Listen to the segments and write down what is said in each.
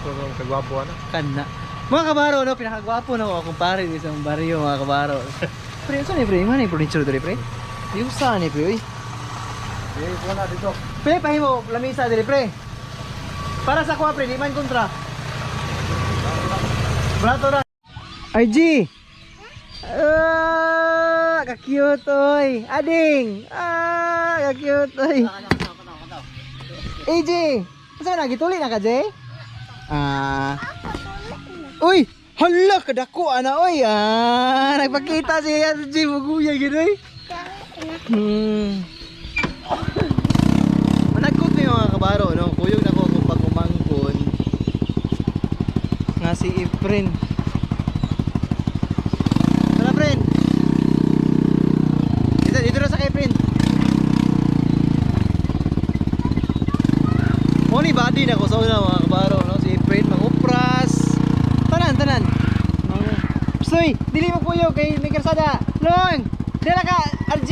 Ito kagwapo ana. Kana. Mga kabaro, no, pinakagwapo na ako akong pare sa isang baryo, mga kabaro. Pre, saan ni pre? Mana yung furniture diri, pre? Yung saan ni pre, uy? Eh, kuha na dito. Pre, pahimo, lamisa diri, pre. Para sa kuha, pre, di man kontra. Brato na. Ay, G! Ah, ka-cute, oy. Ading! Ah, ka-cute, oy. AJ! Asa na gituli na ka, Jay? Ah. Uy! Hala, kadako ana oy. Ah, nagpakita si RJ muguya gid oy. Managkot ni mga kabaro no. Kuyog na ko akong pagumangkon. Nga si Efren. Tara, Fren. Dito, dito na sa kay Efren. Mo ni body na ko sa una mga kabaro no, si Efren mangupras. Tanan, tanan. Pstoy, dili mo kuyo kay may kalsada. Long, dila ka, RG.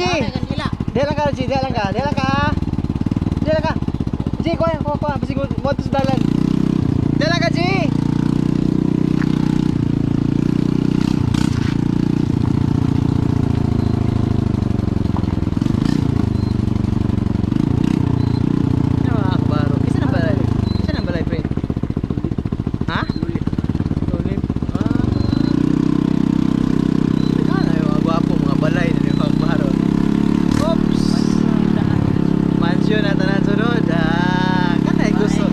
Dila ka, RG, dila ka, dila ka. Dila ka. G, kuha, kuha, kuha. Basig mo mo sa dalan. Dila ka, G. Ano mga kabaro? Isa na balay. Isa na balay, pre. Ha? Tulip. Ah. Teka na yung mga gwapo, mga balay na yung mga kabaro. Oops! Mansion na tanan sunod. Ah, kanay gusto.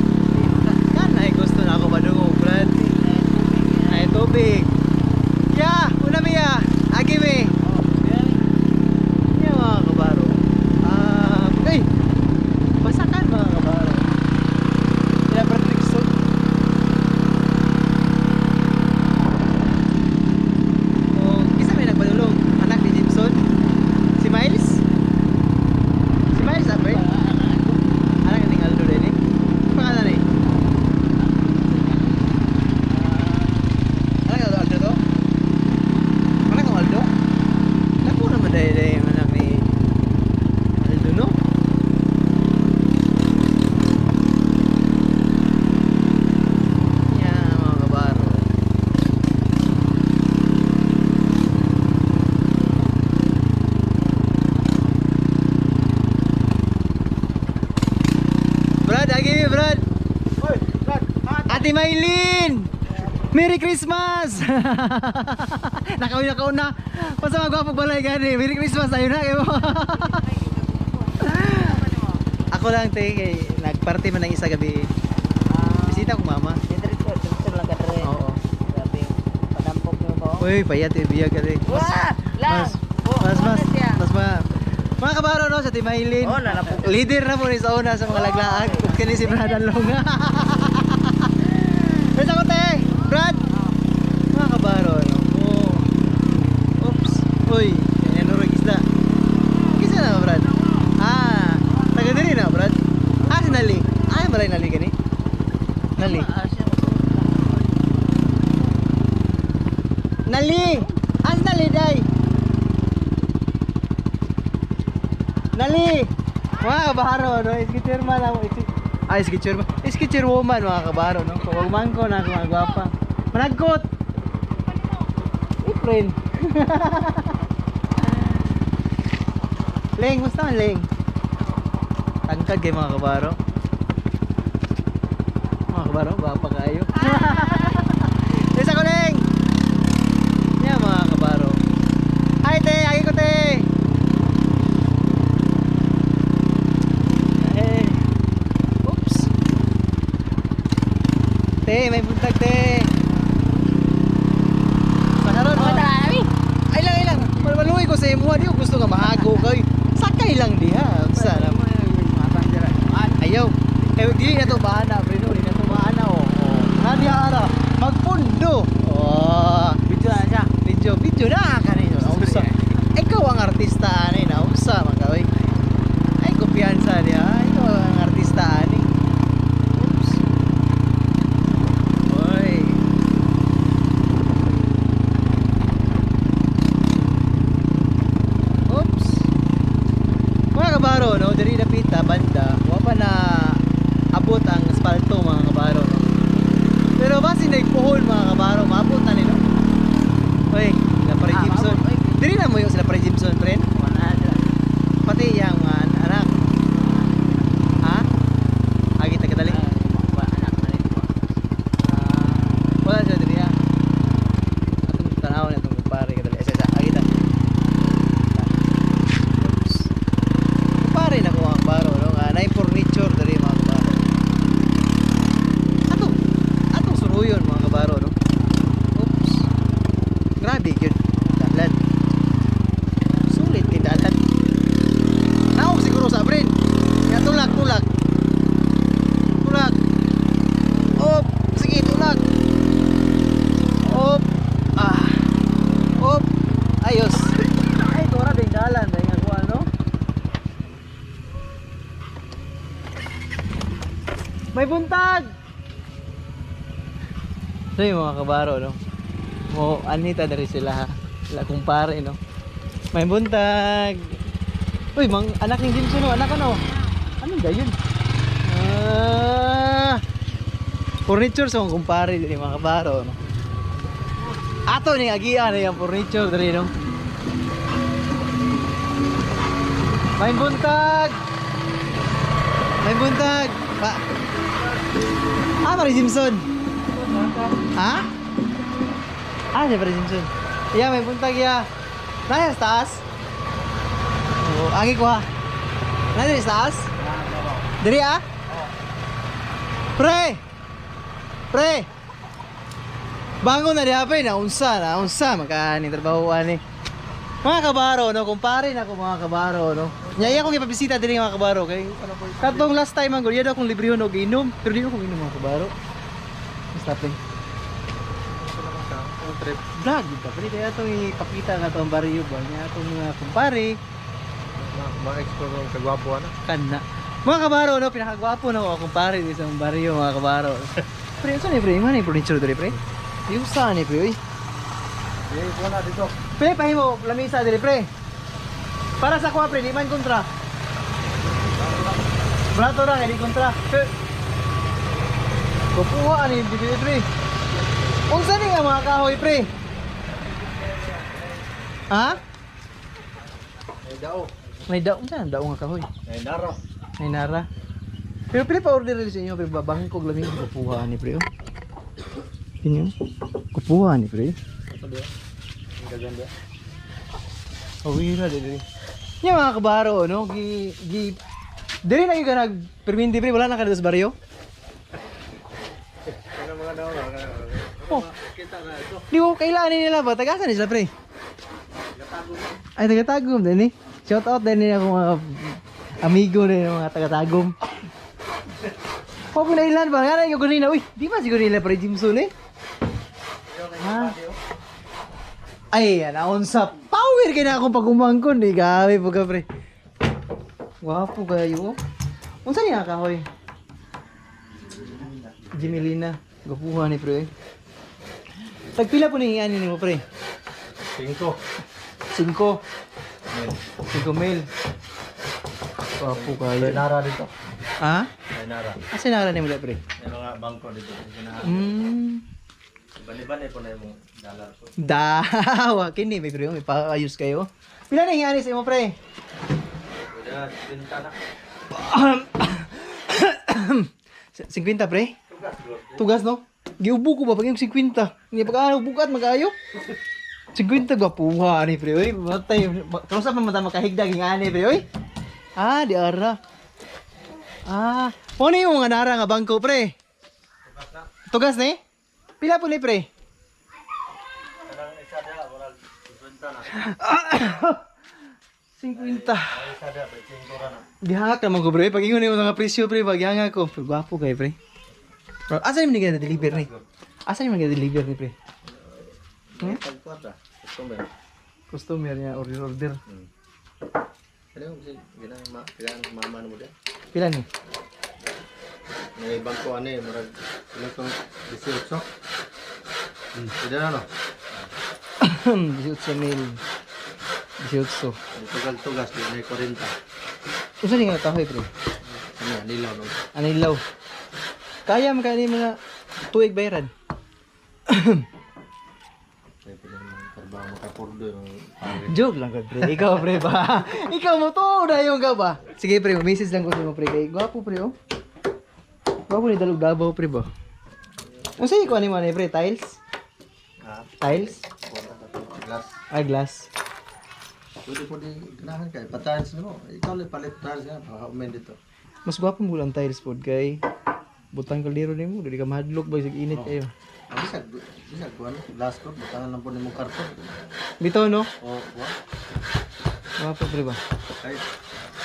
Kanay gusto na ako madungog, Brad. Ay, tubig. Ya, una miya. Agi mi. Ya, mga kabaro. Ah, ay. Basakan mga kabaro. Ila Patrick so. Oh, isa may nagpadulong anak ni Jimson. Si Miles? Si Miles, ah, pre? Anak ni Aldo din eh. Pangalan eh. Anak ni Aldo to? Anak ni Aldo? Naku naman dahil dahil anak ni Aldo, no? Yeah, mga kabaro. Brad, agi mi, Brad. Oy, Brad. Ate Maylin! Merry Christmas! Nakauwi na kauna. Basta magwapog balay gani. Merry Christmas tayo na kayo. Ako lang te kay nagparty man ang isa gabi. Bisita ko mama. Diretso, diretso lang ka dire. Oo. Grabe. Padampok nyo ba? Uy, payat eh, biyag ka rin. Wah! Lang! Mas, Oh, mas, mas, ano siya? mas, mga, mga kabaro no, sa Team Maylin. Oh, nalapo. Leader na po ni sa una sa mga laglaag. Ug kini si Brad Alonga. Basta ko te, Brad. Mga kabaro no. Oh. Oops. Uy, yan ano isda. Kisa na ba, Brad? Ah, taga diri na Brad. Ah, si Nali. Ah, balay Nali kani. Nali. Nali! As Nali day! Nali! Mga kabaro, no? Iski chairman ako. Iski, ah, iski chairman. Iski chairwoman, mga kabaro, no? Kung mangko na ako, mga gwapa. Managkot! April. Leng, musta man, Leng? Tangkad kay mga kabaro. Mga kabaro, gwapa kayo. Isa ko, Leng! Yan mga kabaro. Hi te, agi ko te. Eh. Oops. Te, may buntag te. Sa karon Oh, ma. tara, Ami. Ay lang, ay lang. Maluoy ko sa imo, di ko gusto nga mahago kay. Sakay lang diha. Unsa na. Ayaw. Eh dili na to baana, pre no, di na to baana oh. Oh. Na diha ara. Magpundo. Oh. Video na siya. Video, video na kanino. Unsa? Ikaw ang artista ani na unsa man ka oy. Ay kumpiyansa niya. Ikaw ang artista ani. Oops. Oy. Oops. Mga kabaro no, diri dapita banda, wa pa na abot ang asfalto mga kabaro no. Saluyon, mga kabaro, no? Oops. Grabe yun. Dalan. Sulit kay dalan. Naog siguro sa Bren. Kaya tulak, tulak. Tulak. Op, sige, tulak. Op. Ah. Op. Ayos. Ay, tora din dalan dahil nga kuha, no? May buntag! So yung mga kabaro, no? Mo, anita na rin sila, ha? Sila kumpare, no? May buntag! Uy, mang anak ni Jimson, no? Anak ano? Anong gayon? Ah! Furniture sa akong kumpare, diri mga kabaro, no? Ato ni agian na yung furniture diri, no? May buntag! May buntag! Pa Ah, Mari Simpson. Ha? Ah, si Mari Simpson. Iya, may buntag ya. Naya sa taas? Oo, agi ko ha. Naya diri sa taas? Diri ah? Pre! Pre! Bangon na diha pre, naunsa, naunsa makaani trabaho ani. Mga kabaro no, kumpare na ko mga kabaro no. Nya iya kong ipabisita diri mga kabaro kay katong last time ang gud akong librehon og inom, pero di ko inom mga kabaro. Basta pre. Trip. Vlog gid ka pre kaya atong ipakita nga atong baryo ba nya atong mga kumpare Ma-explore mo sa gwapo na. kana. Mga kabaro no, pinakagwapo na ako kumpare diri sa among baryo mga kabaro. Pre, unsa ni pre? Man ni furniture diri pre? Yung sa ni pre oy. Di ko na dito. Pre, pahimo lamisa diri pre. Para sa kuha pre, di man kontra. Brato ra kay di kontra. Pre. Kupuha ani diri pre. Unsa ni nga mga kahoy pre? Ha? May dao. May daong saan daong nga kahoy. May naro. May nara. Pero pre pa order rin sa inyo pre babangkog lami kupuha ni pre. Oh. Inyo. Kupuha ni pre. Ang gaganda. Awira dili. Nya mga kabaro no gi gi dili na gyud ka nag permindi pre, wala na ka dito sa baryo. Ano mga dao? Oh, Kita na ito. di ko kailangan nila ba tagasan ni sila pre. Ay taga-Tagum din eh. Shout out din ni ako mga amigo din mga taga-Tagum. Oh, pinailan ba? Nga na yung ganina. Uy, di ba siguro nila pre Jimson eh? Ha? Ay, anaon sa power kay na akong pagumangkon. Di gabi po ka pre. Wapo kayo. Unsa niya kahoy? Jimilina. Gapuha ni pre. Tagpila po ni ani nimo pre? Cinco. 5. 5 mil. Wapo kayo. May nara dito. Ha? May nara. Asa nara nimo pre? May mga bangko dito. Baliban eh po na yung dollar ko. Dawa kini may pre, may paayos kayo. Pila na yung ani sa imo pre? Pwede na, pinta na. 50 pre? Tugas no? Giubo ko ba pag yung 50? Hindi pag ano bukat magayo. 50 gwapuha ani pre oy. Matay karon sa pa man ta makahigdag yung ani pre oy. Ah, di ara. Ah, mo ni yung mga nara nga bangko pre. Tugas na eh? Pila po ni pre? Kanang isa diha, wala 50 na. 50. Ay, isa diha, 25 ra na. Gihangak naman ko pre. Pag ingon yung mga presyo pre, pag gihangak ko. Pero gwapo kayo pre. Bro, asa yung nag-deliver ni? Asa yung nag-deliver ni pre? Hmm? Pagkwarta. Customer. Customer niya, order order. Ano yung kasi ginang ma kailangan mama mo diha? Pila ni? May bangko ano eh, murag ilang tong 18. Pwede na no? 18 mil. 18. Tugal-tugas, di na 40. Unsa ni nga kahoy pre? Ano yan, nilaw no? Anilaw. Kaya man kani mga tuig bayaran. Ay, pwede na trabaho makapurdo yung pare. Joke lang ka pre. Ikaw pre ba? Ikaw mo to na yung ka ba? Sige pre, message lang ko sa mo pre kay gwapo pre oh. Gwapo ni dalog Davao pre ba? Unsa ko ani mo ani pre tiles? Ha? Tiles? Kwarta ka to. Glass. Ah, glass. Pwede po di ganahan kay pa-tiles mo. Ikaw lang palit tiles yan, para umen dito. Mas gwapo mo lang tiles pod kay Butang kaldero nimo, dili ka mahadlok ba sig init kayo. Ah, bisag bisag kuan last ko butangan lang po nimo karton. Bitaw no? O wa. Wa pa pre ba? Ay,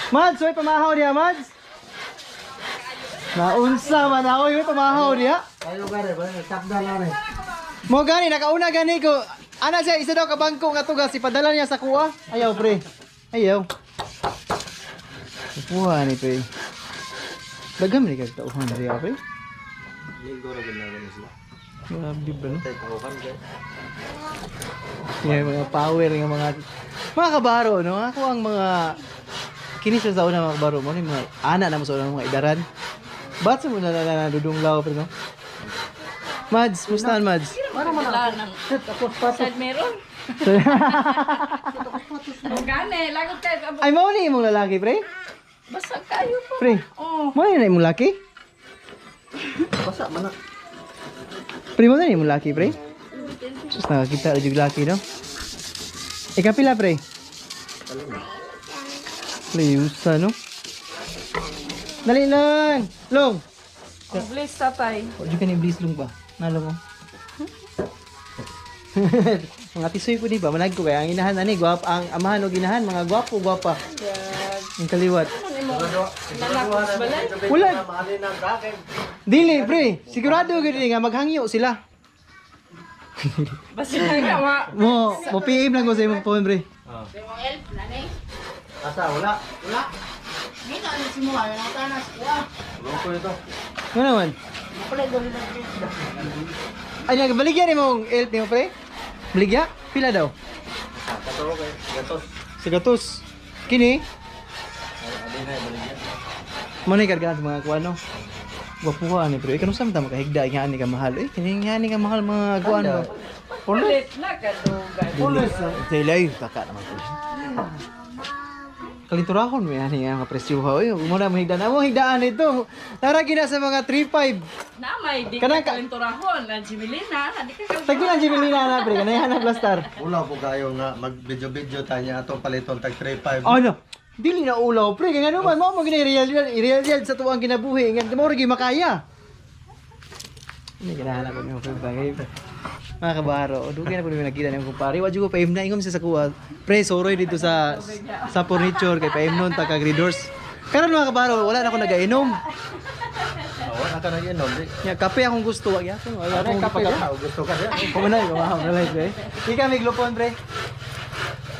Mads, oy pamahaw diha, Mads. Naunsa man ako, oy pamahaw diha. kayo gare ba takda na ni. Mo gani nakauna gani ko. Ana siya isa daw ka bangko nga tugas ipadala niya sa kuha. Ayaw pre. Ayaw. Kuha ni pre. Daghan man ni kag tauhan diha pre. Ligo ra gud na gani sila. Grabe ba no? Tay tauhan kay. Yeah, mga power nga mga mga kabaro no. Ako ang mga kini siya sa una mga kabaro mo ni mga ana na mo sa una mga idaran. Ba't sa mo na na dudunglaw pre no? Mads, mustahan Mads? Sad meron. Ang gani, lagot kayo. Ay mao ni imong lalaki pre? Basta kayo po. Pre. Oh. Mao ni na imong laki? Basa man na. Pre mo na imong laki pre? Sus nakakita ra jud laki no. Ikapila pre? Pre, no? Dali lang. Long. Ang bliss tatay. Wa jud ka ni bliss long ba? Nalo mo. Mga tisoy po di ba? Manag ko kaya ang inahan ani gwap ang amahan og inahan mga gwapo gwapa. Ang kaliwat. Nanakos balay. Wala. Mahalin ang akin. Dili pre, sigurado gyud ni nga maghangyo sila. Basta ka ma. Mo, mo PM lang ko sa imong phone pre. Asa wala. Wala. Wala ko ito. Ano naman? Ay, nagbaligya ni mong elf nimo pre? Baligya? Pila daw? Katuro kay gatos. Sa gatos. Kini? Adi na baligya. Mo na kargaan sa mga kuano. Gwapuha ni pre. Ikaw sa ta makahigda nga ani ka mahal. Eh, kini nga ani ka mahal mga kuan ba? Ulit na kadugay. Pulis. Dili kaka naman ko. Kalinturahon may ani nga mga presyo ha. Oy, mo na mahigda na mo higdaan ito. Tara gina sa mga 35. Na may di Kanang ka ka- kalenturahon. Ang Jimilina, di ka Tagpilan Jimmy na pre, kanay hanap lastar. Ulaw po kayo nga mag-video-video tayo niya atong paliton tag 3-5. Ano? Dili na ulaw pre, kaya naman mo mo gina real real real sa tuwang kinabuhi nga mo ra gyud makaya. Hindi ginahanap ko nimo pre bagay. Mga kabaro, dugay na po namin nakita niyang kumpare. Wa jud ko paim na ingom siya sa kuha. Pre, soroy dito sa furniture kay paim nun ta kag readers. Karon mga kabaro, wala na ako nagainom. Wala ka nag-inom. Di. Nya kape akong gusto, wa gyapon. Wala akong Kape gipagkape. ka, gusto ka diya. Kumanay, kumaham na lang pre. Di kami glupon pre.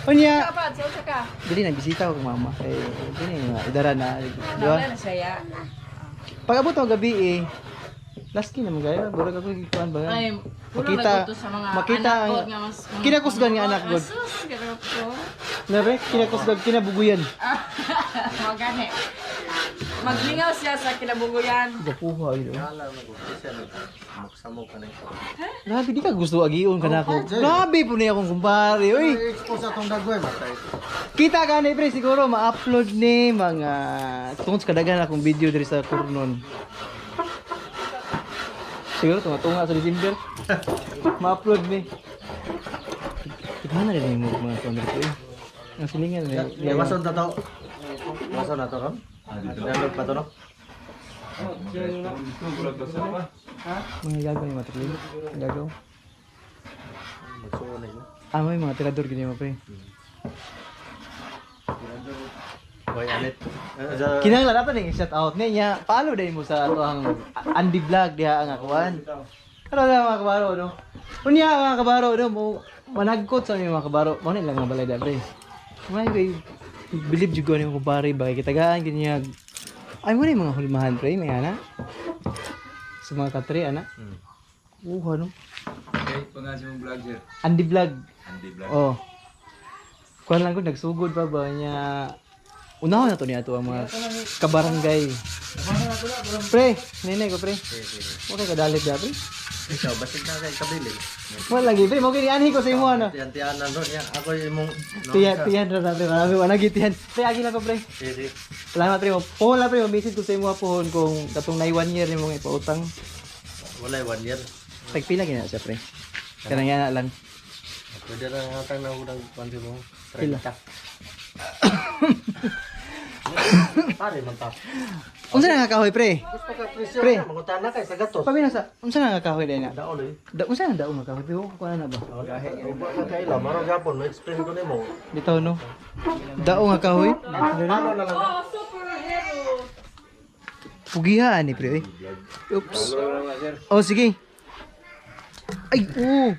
Unya, Kapad, sa ka. dili na bisita ko kang mama. Kay dili nga idara na, di ba? Wala na siya. Pag abot ang gabi eh, last key naman kayo. Burag ako gikuan ba? Ay, Makita, makita sa mga makita anak ang god nga mas mga kinakusgan nga anak god. Asus, ganun ko. Nabe, kinakusgan kinabuguyan. Mga gani. Maglingaw siya sa kinabuguyan. Gapuha yun. Wala na ko. Siya nagsamok ka na. Grabe, di ka gusto agion ka na ako. Grabe po niya akong kumpare. Uy, Expose atong dagway matay. kita ka ni pre, siguro ma-upload ni mga tungod sa kadaghan akong video diri sa Kurnon. Siguro tunga-tunga sa December. Ma-upload ni. Tignan na rin yung mga kuwan dito eh. Ang silingan na. Iwason ta to. Iwason na to ron. Download pa to no. Mga gagaw yung mga tukling. Gagaw. Magsuon na yun. Ah, may mga tirador ganyan mo pre. Way alit. Kinahanglan nato ning shout out niya. Follow din mo sa ato ang Andy Vlog diha ang akuan. Pero na mga kabaro no. Unya mga kabaro no mo managkot sa mga kabaro. Mo na lang mga balay da pre. May kay believe jud ko ni kumpare ba kay kitagaan ganyan. Ay mo na yung mga hulmahan pre may ana. Sa mga katre ana. Uha no. Okay, pangalan mong vlog, sir. Andy Vlog. Andy Vlog. Oh. Kuan lang ko nagsugod pa ba niya. Unahon na to niya to ang mga kabarangay. Pre, nenay ko pre. Okay kadalit da pre. Ikaw basig na kay kabili. Wala lagi pre, mo gini anhi ko sa imo ano. Tiyan-tiyanan ron yan. Ako yung imong Tiyan tiyan ra pre, marami wala gitiyan. Pre, agi lang ko pre. Sige. Salamat pre mo. Pohon lang pre, mo message ko sa imo pohon kung katong nay one year nimo nga ipautang. Wala one year. Tagpila gina siya pre. Kanang yana lang. Pwede ra hatang na unang pansin mo. Pila? 30. Pare man ta. Unsa na nga kahoy, pre? Gusto ka presyo Pre. na mangutana kay sa gatos. Pabina sa unsa na nga kahoy dai na? Daon eh. Da unsa na daong nga kahoy? Pero ko na ba? Uba na kaila, maro gapon, ma-explain ko nimo. Bitaw no. Daong nga kahoy. Ano na lang. Oh, superhero. Pugihan ni pre. Oy. Oops. Oh, sige. Ay, oo.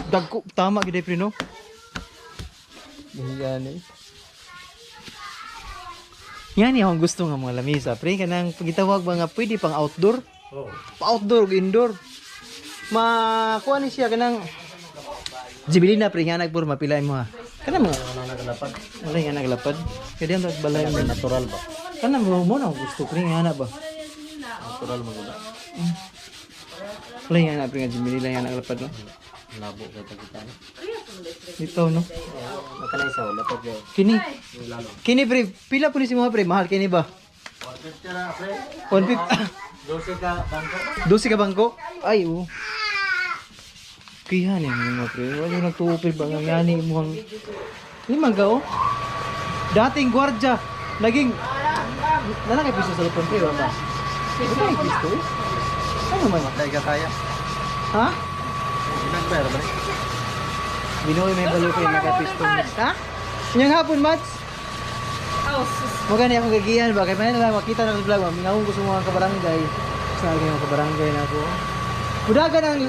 Dagko tama gid ay, pre no. Yan eh. Yan yung gusto nga mga lamisa, pre. Kanang pagitawag ba nga pwede pang outdoor? Oh. Pa outdoor ug indoor. Makuha ni siya kanang Jibilina pre nga nagpur mapila mo ha. Kanang mga Ano na kalapad? wala nga naglapad. Kaya di ang balay mo. Natural ba? Kanang mo mo na akong gusto pre nga na ba. Natural man gud. Wala nga na pre nga Jibilina nga naglapad no. Labo kay tagita na. Dito no. Makanay sa lapad yo. Kini. Kini pre, pila po ni si mga pre, mahal kini ba? 150 na pre. 150. 12 ka bangko. 12 ka bangko? Ay, oo. Kaya ni mga pre, wala yung nagtuupil ba nga yani mo ang limang ka oh. Dating gwardya, naging Nana kay piso sa lupon pre, wala ba? Wala kay piso eh. Ano man? Dai ka kaya. Ha? Ginagbayar ba ni? Binoy may balo kay naka pisto. Ha? Inyong hapon, Mats? Oh, sus. Mo gani akong gagihan ba kay man lang makita na sa vlog, mingawon ko sa mga kabarangay. Sa mga kabarangay na ako. Mudagan ang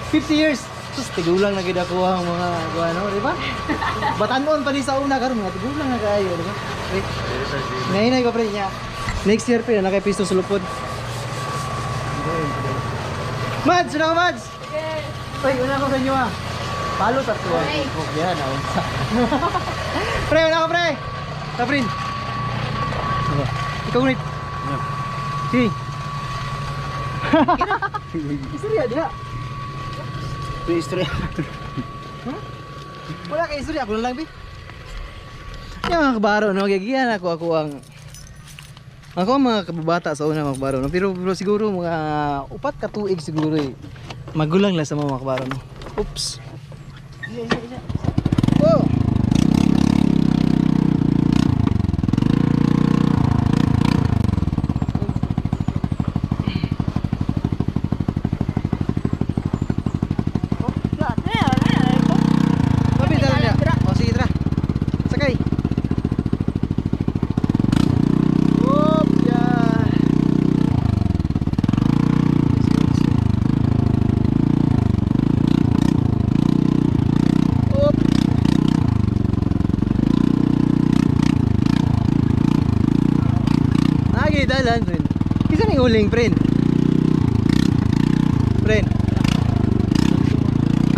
50 years. Sus, tigulang na gid ako ang mga kuano, di ba? Batanon pa ni sa una karon mga tigulang na kaayo, di ba? Pre, Ngayon ko pre niya. Next year pre, na kay pisto sa lupod. Mads, una ka Mads. Uy, una ko sa inyo ah. Palo sa tuwa. Oh, yan, ah. Pre, una ko pre. Taprin. Ikaw ulit. Sige. Istorya diha. Pre istorya. Wala kay istorya ako na lang bi. Yung mga kabaro no, gigian ako ako ang ako ang mga kababata sa una mga kabaro no, pero siguro mga upat ka tuig siguro eh. Magulang lang sa mga kabaro no. Oops. Oh. Papi, dala niya. O, sige, tara. Sakay. Oop, yeah. Oop. Lagi dalan, friend. Kisa ni uling, friend. Friend.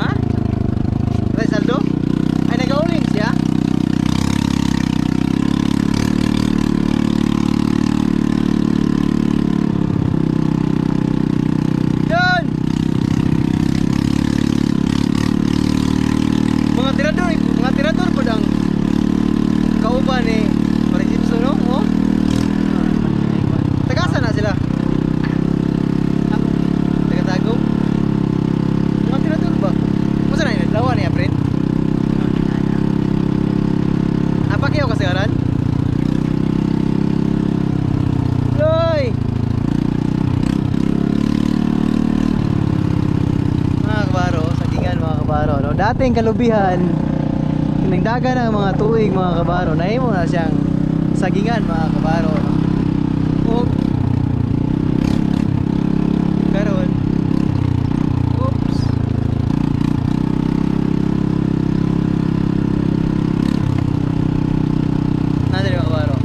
Ha? Rizaldo? Ay, nag-uling siya? Yun! Mga tirador po ang kauban ni Parang no? Oh? Tagasa na sila. Taga-tago. Mga tirador ba? Musa na yun? Dalawa niya, friend? Apa kayo kasagaran? Loy! Mga kabaro, sagingan mga kabaro, no? Dating kalubihan, nagdaga ng mga tuig mga kabaro, nahimo na siyang sagingan mga kabaro. No? O, karon, oops, Nandun yung kabaro.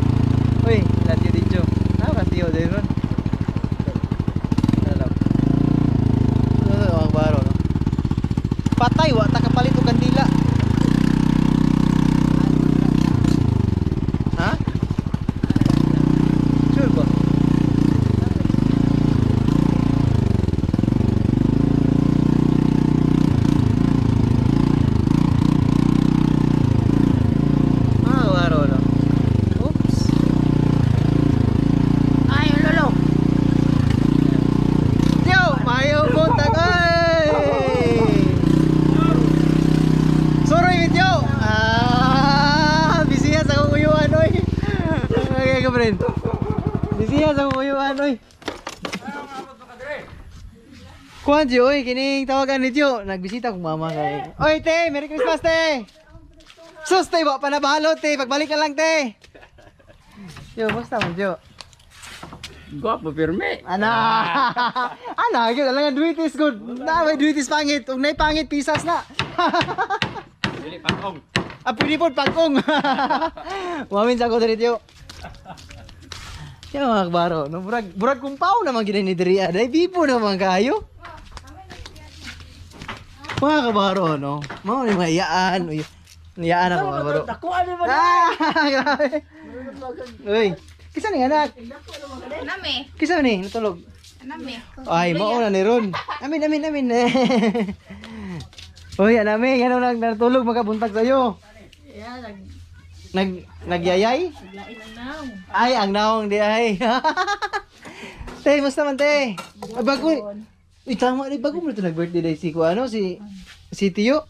Uy, latiyo dito. Ah, katiyo din ron. Ano Ano mga kabaro, no? Patay, wa ta kapalit og kandila. Ha? Sure ba? Ah, kabaro, no? Oops. Ay, yung lolo. Yo, mayo buntag ay. Kuan Tiyo, oy, kining tawagan ni Tiyo. Nagbisita kong mama kay. Oy, te, Merry Christmas, te. Sus, te, wa pa nabalot, te. Pagbalik na lang, te. Tiyo, basta man, Tiyo. Gwapo, pirme. Ana. Ana, gyud alang duit is good. Na may duit is pangit. Ug nay pangit pisas na. Dili, pangong. Ah, pwede po pagong. Wamin sa ko diri, Tiyo. Tiyo mga kabaro, no, burag burag kumpaw naman gid ni diri. Day bibo naman kayo. Mga kabaro, no. Mao ni mga iyaan. Uy, iyaan ako mga kabaro. Ah, grabe. Uy, kisa ni anak? Nami. Kisa ni natulog. Nami. Ay, mao na ni Ron. Amin, amin, amin. Uy, anami, ano nang natulog makabuntag sa'yo. Nag nagyayay? Ay, ang naong di ay. Te, musta man te? Ay, bago. Uy, tama ni bago mo na to nag-birthday day si ko ano si si Tiyo.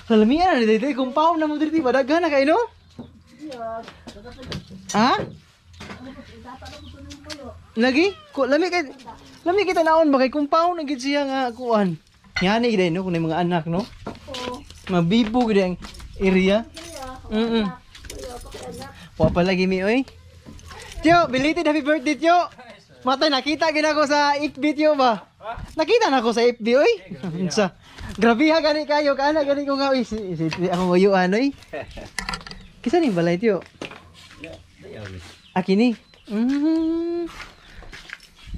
Kalamian na ni Dede, kumpaw na mo diri ba daghan na kay no? Ha? Lagi? Ko lami kay lami kita naon ba kay kumpaw na gid siya nga kuan. Ngani gid no kung may mga anak no. Mabibo gid ang area. Wa pa lagi mi oy. Tiyo, belated happy birthday Tiyo. Matay nakita gid ako sa FB Tiyo ba? Nakita na ako sa FB oy. Unsa? Grabe ha gani kayo kana gani ko nga oy si ako nguyuan oy. Kisa ning balay Tiyo? Akini.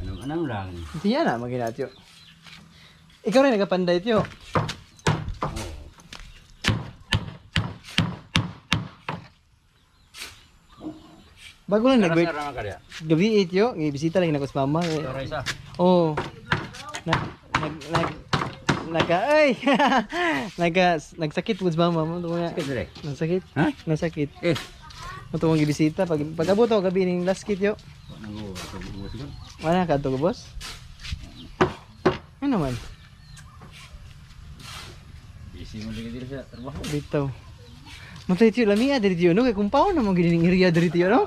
Anong anong lang. Hindi na magina Tiyo. Ikaw rin nagapanday Tiyo. Bago lang nag Sara man kaya. gabi eh, Tiyo, gibisita lang nako sa mama. Eh. Sorry sa. Oo. Nag nag nag nagka ay nagka nagsakit po sa mama mo nga. Sakit dire. Nasakit? Ha? Nasakit. Eh. Mo tong gibisita pag pag-abot ako gabi ning last kit yo. Nang go. Wala ka to boss? Ano man? Busy mo lagi diri sa trabaho. Bitaw. Matay tiyo lami diri tiyo no kay kumpaw na man gini ning area diri tiyo no.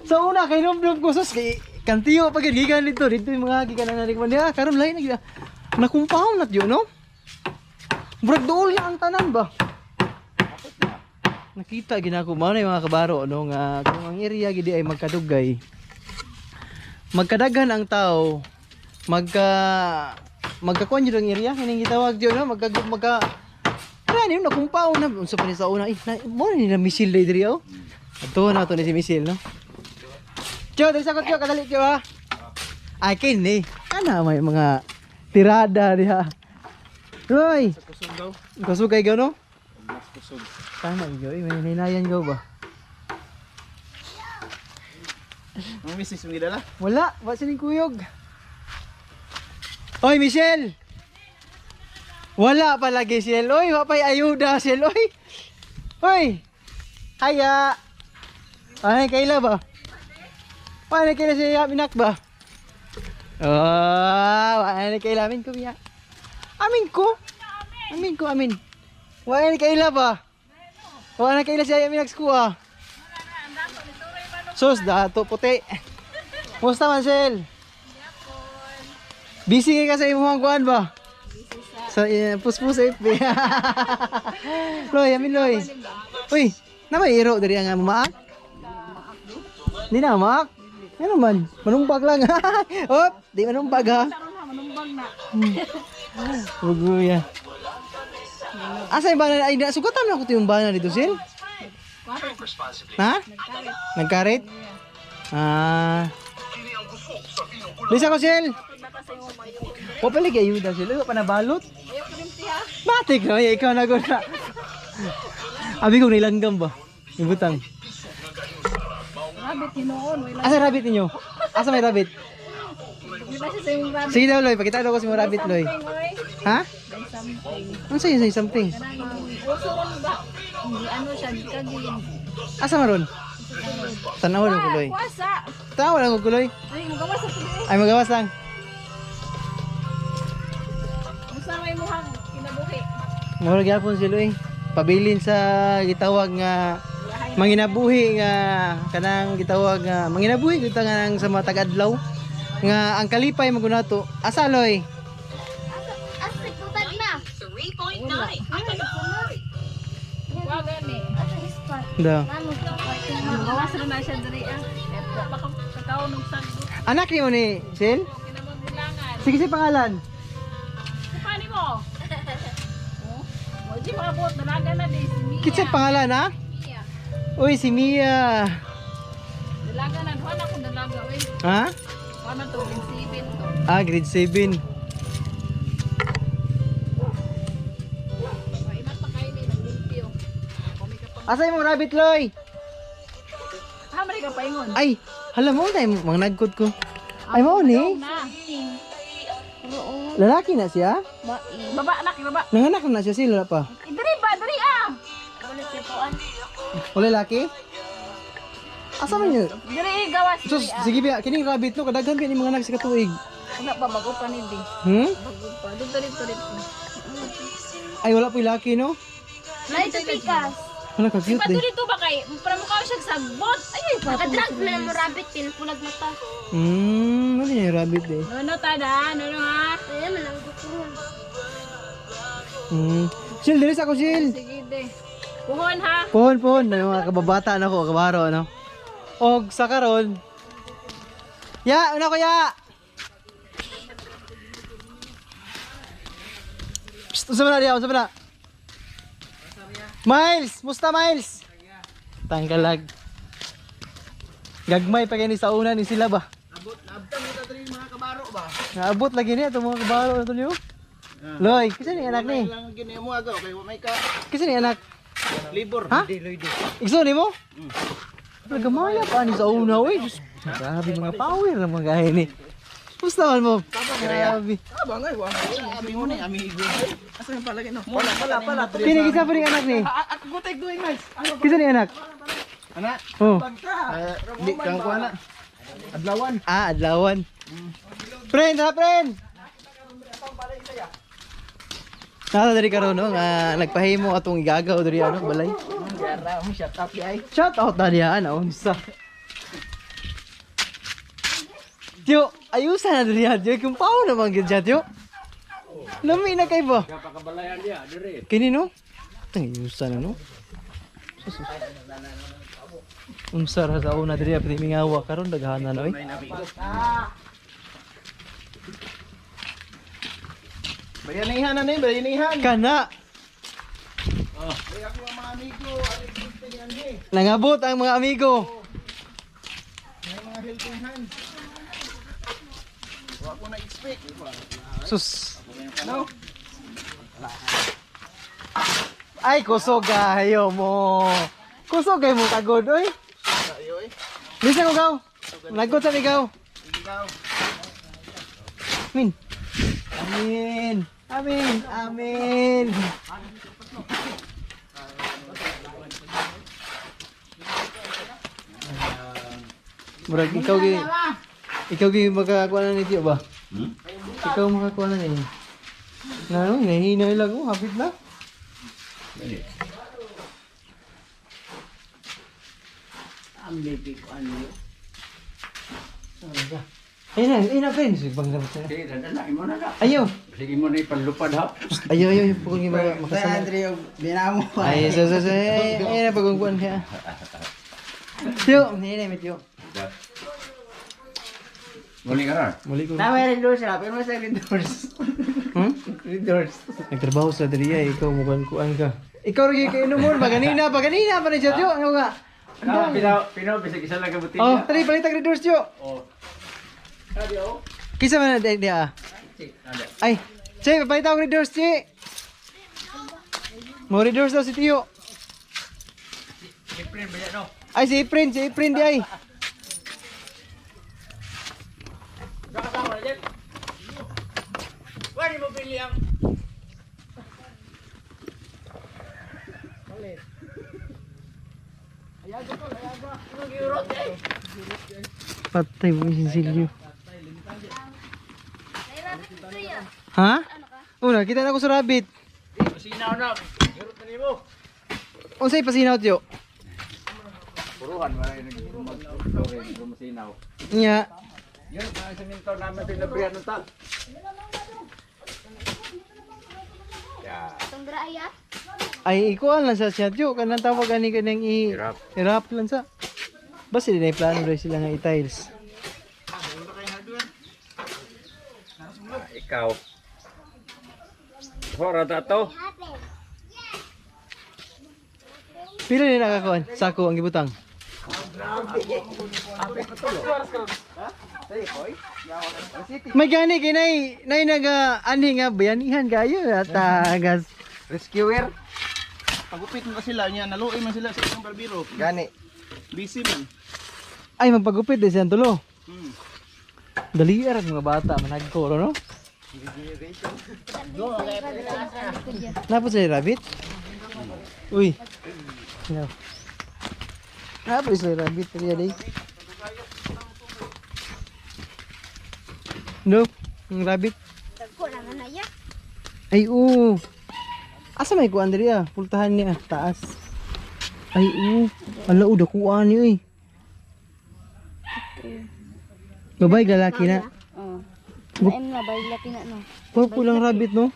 Sa una kay nomdom ko sus kay kantiyo pag gikan dito dito yung mga gikan na man diha karon lain na gid. Nakumpaw na tiyo no. Murag duol na ang tanan ba. Nakita ginako mao na yung mga kabaro no nga kung ang area gidi ay magkadugay. Magkadaghan ang tao, magka magkakuan jud ang area kining gitawag tiyo no magka magka Kaya yun, nakumpaw na. Unsa pa ni sa una, eh, na, mo na nila misil day diri oh. Ato na to ni si misil, no? Tiyo, dali sa ko, tiyo, kadali, tiyo, ha? Ay, kini. Ana, may mga tirada diha. Roy! Kusog daw. Kusog kay no? Mas kusog. Tama, iyo. Eh, may ninayan gaw ba? Mga misis mong gidala? Wala, wala sining kuyog. Oy, Michelle! Wala palagi, Michelle. Oy, wa pa'y ayuda, Michelle. Oy! Oy! Hiya! Ay, kaila ba? Paano kaila siya minak ba? Oh, ano kaila amin ko biya. Amin ko. Amin ko, amin. Wala ni kaila ba? Wala na kaila siya minak ah. Sus, dato puti. Musta man, Sel? Busy kay ka sa imong kuan ba? Sa puspos FB. Loy, amin Loy. Uy, na may iro diri ang maak? Di na maak. Ano man? Manumbag lang. Op, di manumbag ha. Manumbag na. Huwag ya. Asa yung bana? Ay, sugatan na ako to yung bana dito, Sil. Ha? Nagkarit? Ah. Lisa ko, Sil. Wa pala kay ayuda, Sil. Wa pa nabalot. Matik na, ikaw na guna. Abi kong nilanggam ba? Ibutang. Rabbit hinuon. Wala. Asa rabbit ninyo? Asa may rabbit? Di ba siya sa imong rabbit? Sige daw, Loy. Pakita daw ko si mo rabbit, Loy. Something, oy. Ha? Dahil something. Ano sa'yo sa'yo something? Kanang uso ron ba? Hindi ano siya, di ka gin. Asa maron? Tanaw lang ko, Loy. Kuwasa. Tanaw lang ko, Loy. Ay, magawas sa tuloy. Ay, magawas lang. Musa may muhang kinabuhi. Mura gyapon si Loy. Pabilin sa gitawag nga manginabuhi nga kanang gitawag nga manginabuhi gyud ta nga nang sa mga tagadlaw. Nga ang kalipay mo nato. Asa loy? Asa nagputag na? Wa gani. Asa ispat? Da. Mano? Gawas ra na siya diri ah. Baka kakaon og sagbot. Anak ni mo ni Sil? Kinamangulangan. Sige si pangalan. Kupani mo. Oh, wa di maabot dalaga na di si Mia. Kitsa pangalan ha? Mia. Uy, si Mia. Dalaga na duha na akong dalaga oy. Ha? Wa man to grade 7 to. Ah, grade 7. Wa imat pa kayo ni naglimpyo. Kumi ka pa. Asa imong rabbit loy? Ah, mali ka paingon. Ay, hala mo na mga nagkot ko. Ay mo ni. Na. Lalaki na siya? Baba anak, baba. Nanganak na siya sila pa. Eh, Diri ba, diri ah. Wala laki? Asa man yun? Diri gawas. So, Diri ah. sige biya, kining rabbit no, kadaghan kini mga anak sa katuig. Wala pa bago pa ni di. Hmm? Bago pa. Dito dito dito. Ay, wala po laki no? May tupikas. Wala ka cute Pato eh. dito ba kay para mukha siya sagbot. Ay, ay, pato. Nakadrag na mo rabbit pinupulag mata. Ano yung rabbit eh. No no tada, no no ha. Ayan man ang gusto. Sil, dili sa ako, Sil. Sige de. Puhon ha. Pohon, pohon. Ano, mga kababata na ko, kabaro, ano. Og sa karon. Ya, una ko ya. Psst, unsa man na diya, unsa man na? Miles, musta Miles? Tanggalag. Gagmay pa kini sa una ni sila ba? Abot, naabtan mo ta diri mga kabaro ba? Naabot lagi niya itong mga kabaro na to niyo. Loy, kasi ni anak ni. Lang gini mo agaw kay wa may ka Kasi ni anak. libor. Ha? Igso ni mo? Nagamaya pa ni sa una, uy. Diyos, grabe mga power na mga gaya ni. Kumusta man mo? Grabe. Abang ay wa. Abi mo ni amigo. Asa yung palagi no? Wala pala pala. Kini kisa pa ni anak ni. Ako go take doing nice. Kisa ni anak. Ana, Oh. di kang kuha na. Adlawan. Ah, adlawan. Friend, ha, friend. Nasa diri karon no nga nagpahimo atong igagaw diri ano balay. Jara mo shout out ay. Shout out na niya ano unsa. Tiyo, ayusan na diri ha, Tiyo. Kung pao naman gid siya, Tiyo. Lami na kay ba? Kapakabalayan niya, dire. Kini no? Tang ayusan na no. Sus, sus. Unsa ra sa una diri pati mingawa karon daghana na oy. Bayanihan na ni, bayanihan. Kana Ay ako ang mga amigo, ali ni. nangabot ang mga amigo. May mga helping hands. Wa ko na expect. Sus. No? Ay kusog kayo mo. Kusog kay mo kagod oy. Ayo eh. Lisa ko gaw. Nagkot sa ikaw. Ikaw. Amin. Amin. Amin. Amin. Murag ikaw gi ikaw gi makakuha na ni Tiyo ba? Hmm? Ikaw makakuha na ni. Na ano, hinahinay lang oh, hapit na. Dali. Ang baby ko ano. Ayun na, ayun na friends. Bang na. Sige, dadala mo na na. Ayo. Sige mo na ipanlupad ha. Ayo ayo ayo pugong mga makasama. Andreo, binamo pa. Ay, so so so. Ay, ayun na pagong kuan kaya. Tiyo, hindi na Tiyo. Muli ka ron. Muli ko. Tama rin doors ra, pero mas rin doors. Hmm? Doors. Nagtrabaho sa diriya, ikaw mukhang kuan ka. Ikaw rin kay inumon, baganina, baganina pa ni siya, Tiyo. Ano nga? Ah, pinaw, pinaw, bisag isa lang ka botelya. Oh, tali, palitag rin doors, Tiyo. Oh. Kisa man na, di, di, ah. Ay, Che, palitag rin doors, Che. Mo rin doors daw si Tiyo. Ay, si Efren di ay. Patay mo si Silvio. May rabbit dito ya. Ha? Una, kita na ko sa rabbit. Pasinaw na. Hirot na nimo. Unsay pasinaw tiyo? Puruhan wala yung nag-mag-story, masinaw. Nya. Yun, ang siminto namin pinabrihan ng tal. Yeah. Itong dra ay ah. Ay, ikuan lang sa siya, tiyo. Kanang tawag ani kanang i... Irap. Irap lang sa. Basta di na plano rin sila nga i-tiles. Ah, ikaw. Hora ta to. Pila ni nakakuan? Sako ang gibutang. May gani kay nay nay naga ani nga bayanihan kayo at gas. Rescuer. Pagupit mo sila niya, naluoy man sila sa isang barbero. Gani. Busy man. Ay magpagupit din siyang tulo. Hmm. Dali ra mga bata managkoro no. Napos sa rabbit? Uy. No. Napos sa rabbit really. No, ang rabbit. Dagko naman na ya. Ay, oo. Asa may kuan diri ah? Pultahan niya, taas. Ay, oo. Ala, oh, dakuan niyo eh. Babae, lalaki na. Oh. Lain na bay laki na no. Gwapo lang rabbit, no?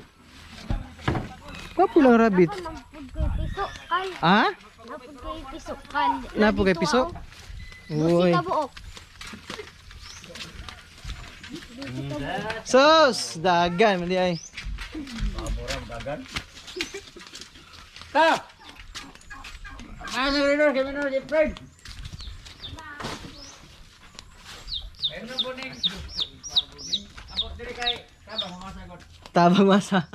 Gwapo lang rabbit. Napud kay piso kal. Ah? Napud kay piso kal. Napo kay piso? Uy. Uy. Ka buok. Sus! Dagan, mali ay. Ta! Masa rin kami no, Jeffrey. Tabang masa.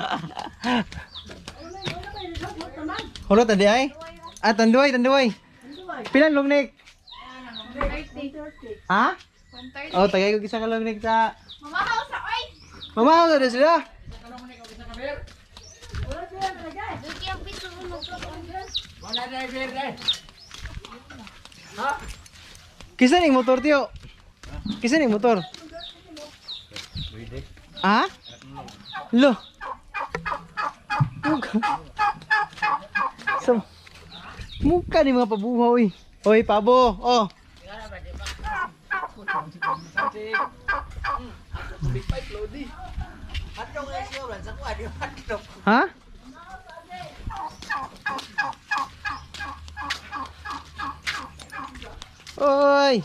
Hulot adi ay? Ah, tanduay, tanduay. Pilan long neck? Ha? Oh, tagay ko isa ka long neck ta. Mamahaw sa oy. Mamahaw na sila. Duki ang piso mo. Wala na beer Kisa ning motor tiyo? Kisa ning motor? Ha? Lo. Mukha. Sa mukha ni mga pabuhaw eh. Oy, pabo. Oh. Ha? Oy!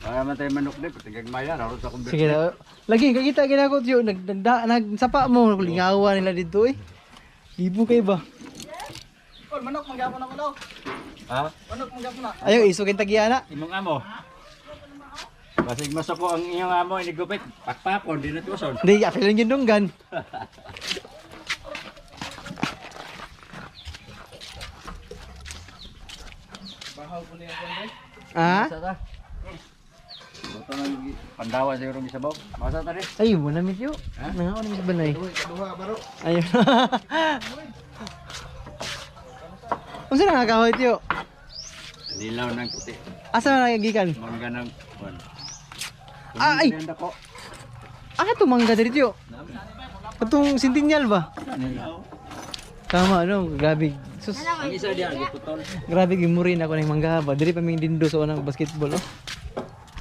Para man tayo manok di, patigag maya, naroon sa kumbir. Sige na. Lagi kakita ginako tiyo nag nag nagsapa mo lingawa nila dito eh. Libo kay ba? Kol, manok manggapon ako daw. Ha? Manok manggapon na. Ayaw iso kay tagiana. Imong amo. Basig masako ang iyong amo inigupit. Pakpakon, di na tuson. Hindi, apil lang yung dunggan. Ah? Masa ta? Buto nang pandawa siguro ng isabaw. Masa ta di? Ay, wala medyo. Nangaon naman sa banay. Duha baro. Ayun. Unsa na nga kahoy tiyo? Nilaw ng puti. Asa na nagigikan? Mangga ng kuan. Ah, ay! Ko. Ah, ito mangga diri tiyo. Katong centennial ba? Nilaw. Tama no, grabe. Sus, Ang isa diyan giputol. grabe gimurin ako ng mangga ba. Diri pa ming dindo sa unang basketball oh.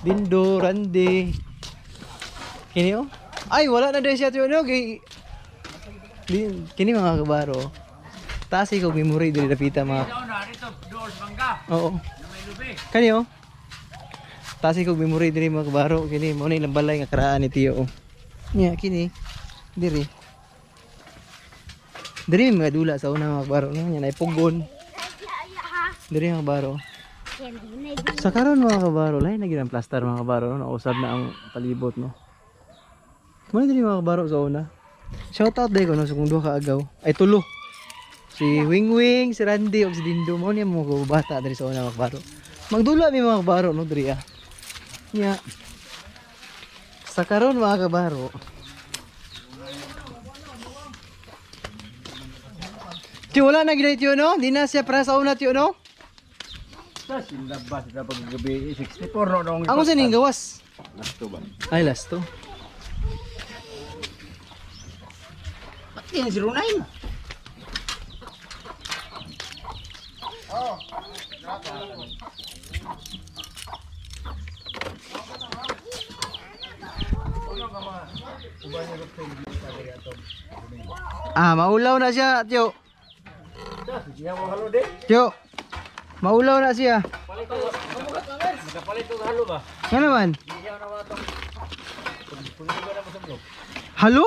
Dindo, Randy. Kini oh. Ay, wala na dahil siya tiyo no kay kini mga kabaro. Taas ikaw memory diri dapita mga. Oo. Kani oh. Taas ikaw memory diri mga kabaro kini mo na ilang balay nga karaan ni tiyo oh. Nya kini diri. Diri mga dula sa una mga kabaro no nya naipugon. Diri mga kabaro. Sa karon mga kabaro, lahi na gyud ang plaster mga kabaro no, nausab na ang palibot no. Muna diri mga kabaro sa una. Shout out dai ko no sa kung duha ka agaw. Ay tulo. Si Wing Wing, si Randy ug si Dindo mo niya mo bata diri sa una mga kabaro. Magdula mi mga kabaro no diri ah. Nya. Sa karon mga kabaro. Tiyo wala na gid tiyo no? Di na siya para sa una tiyo no? Sa sinlabas na paggabi 64 no nung. Ang unsa ning gawas? Lasto ba? Ay, last to. Pati yung 09. Ah, maulaw na siya, Tiyo. Tiyo. Maulaw na siya. Nakapalit ko halo ba? Nga naman? Halo?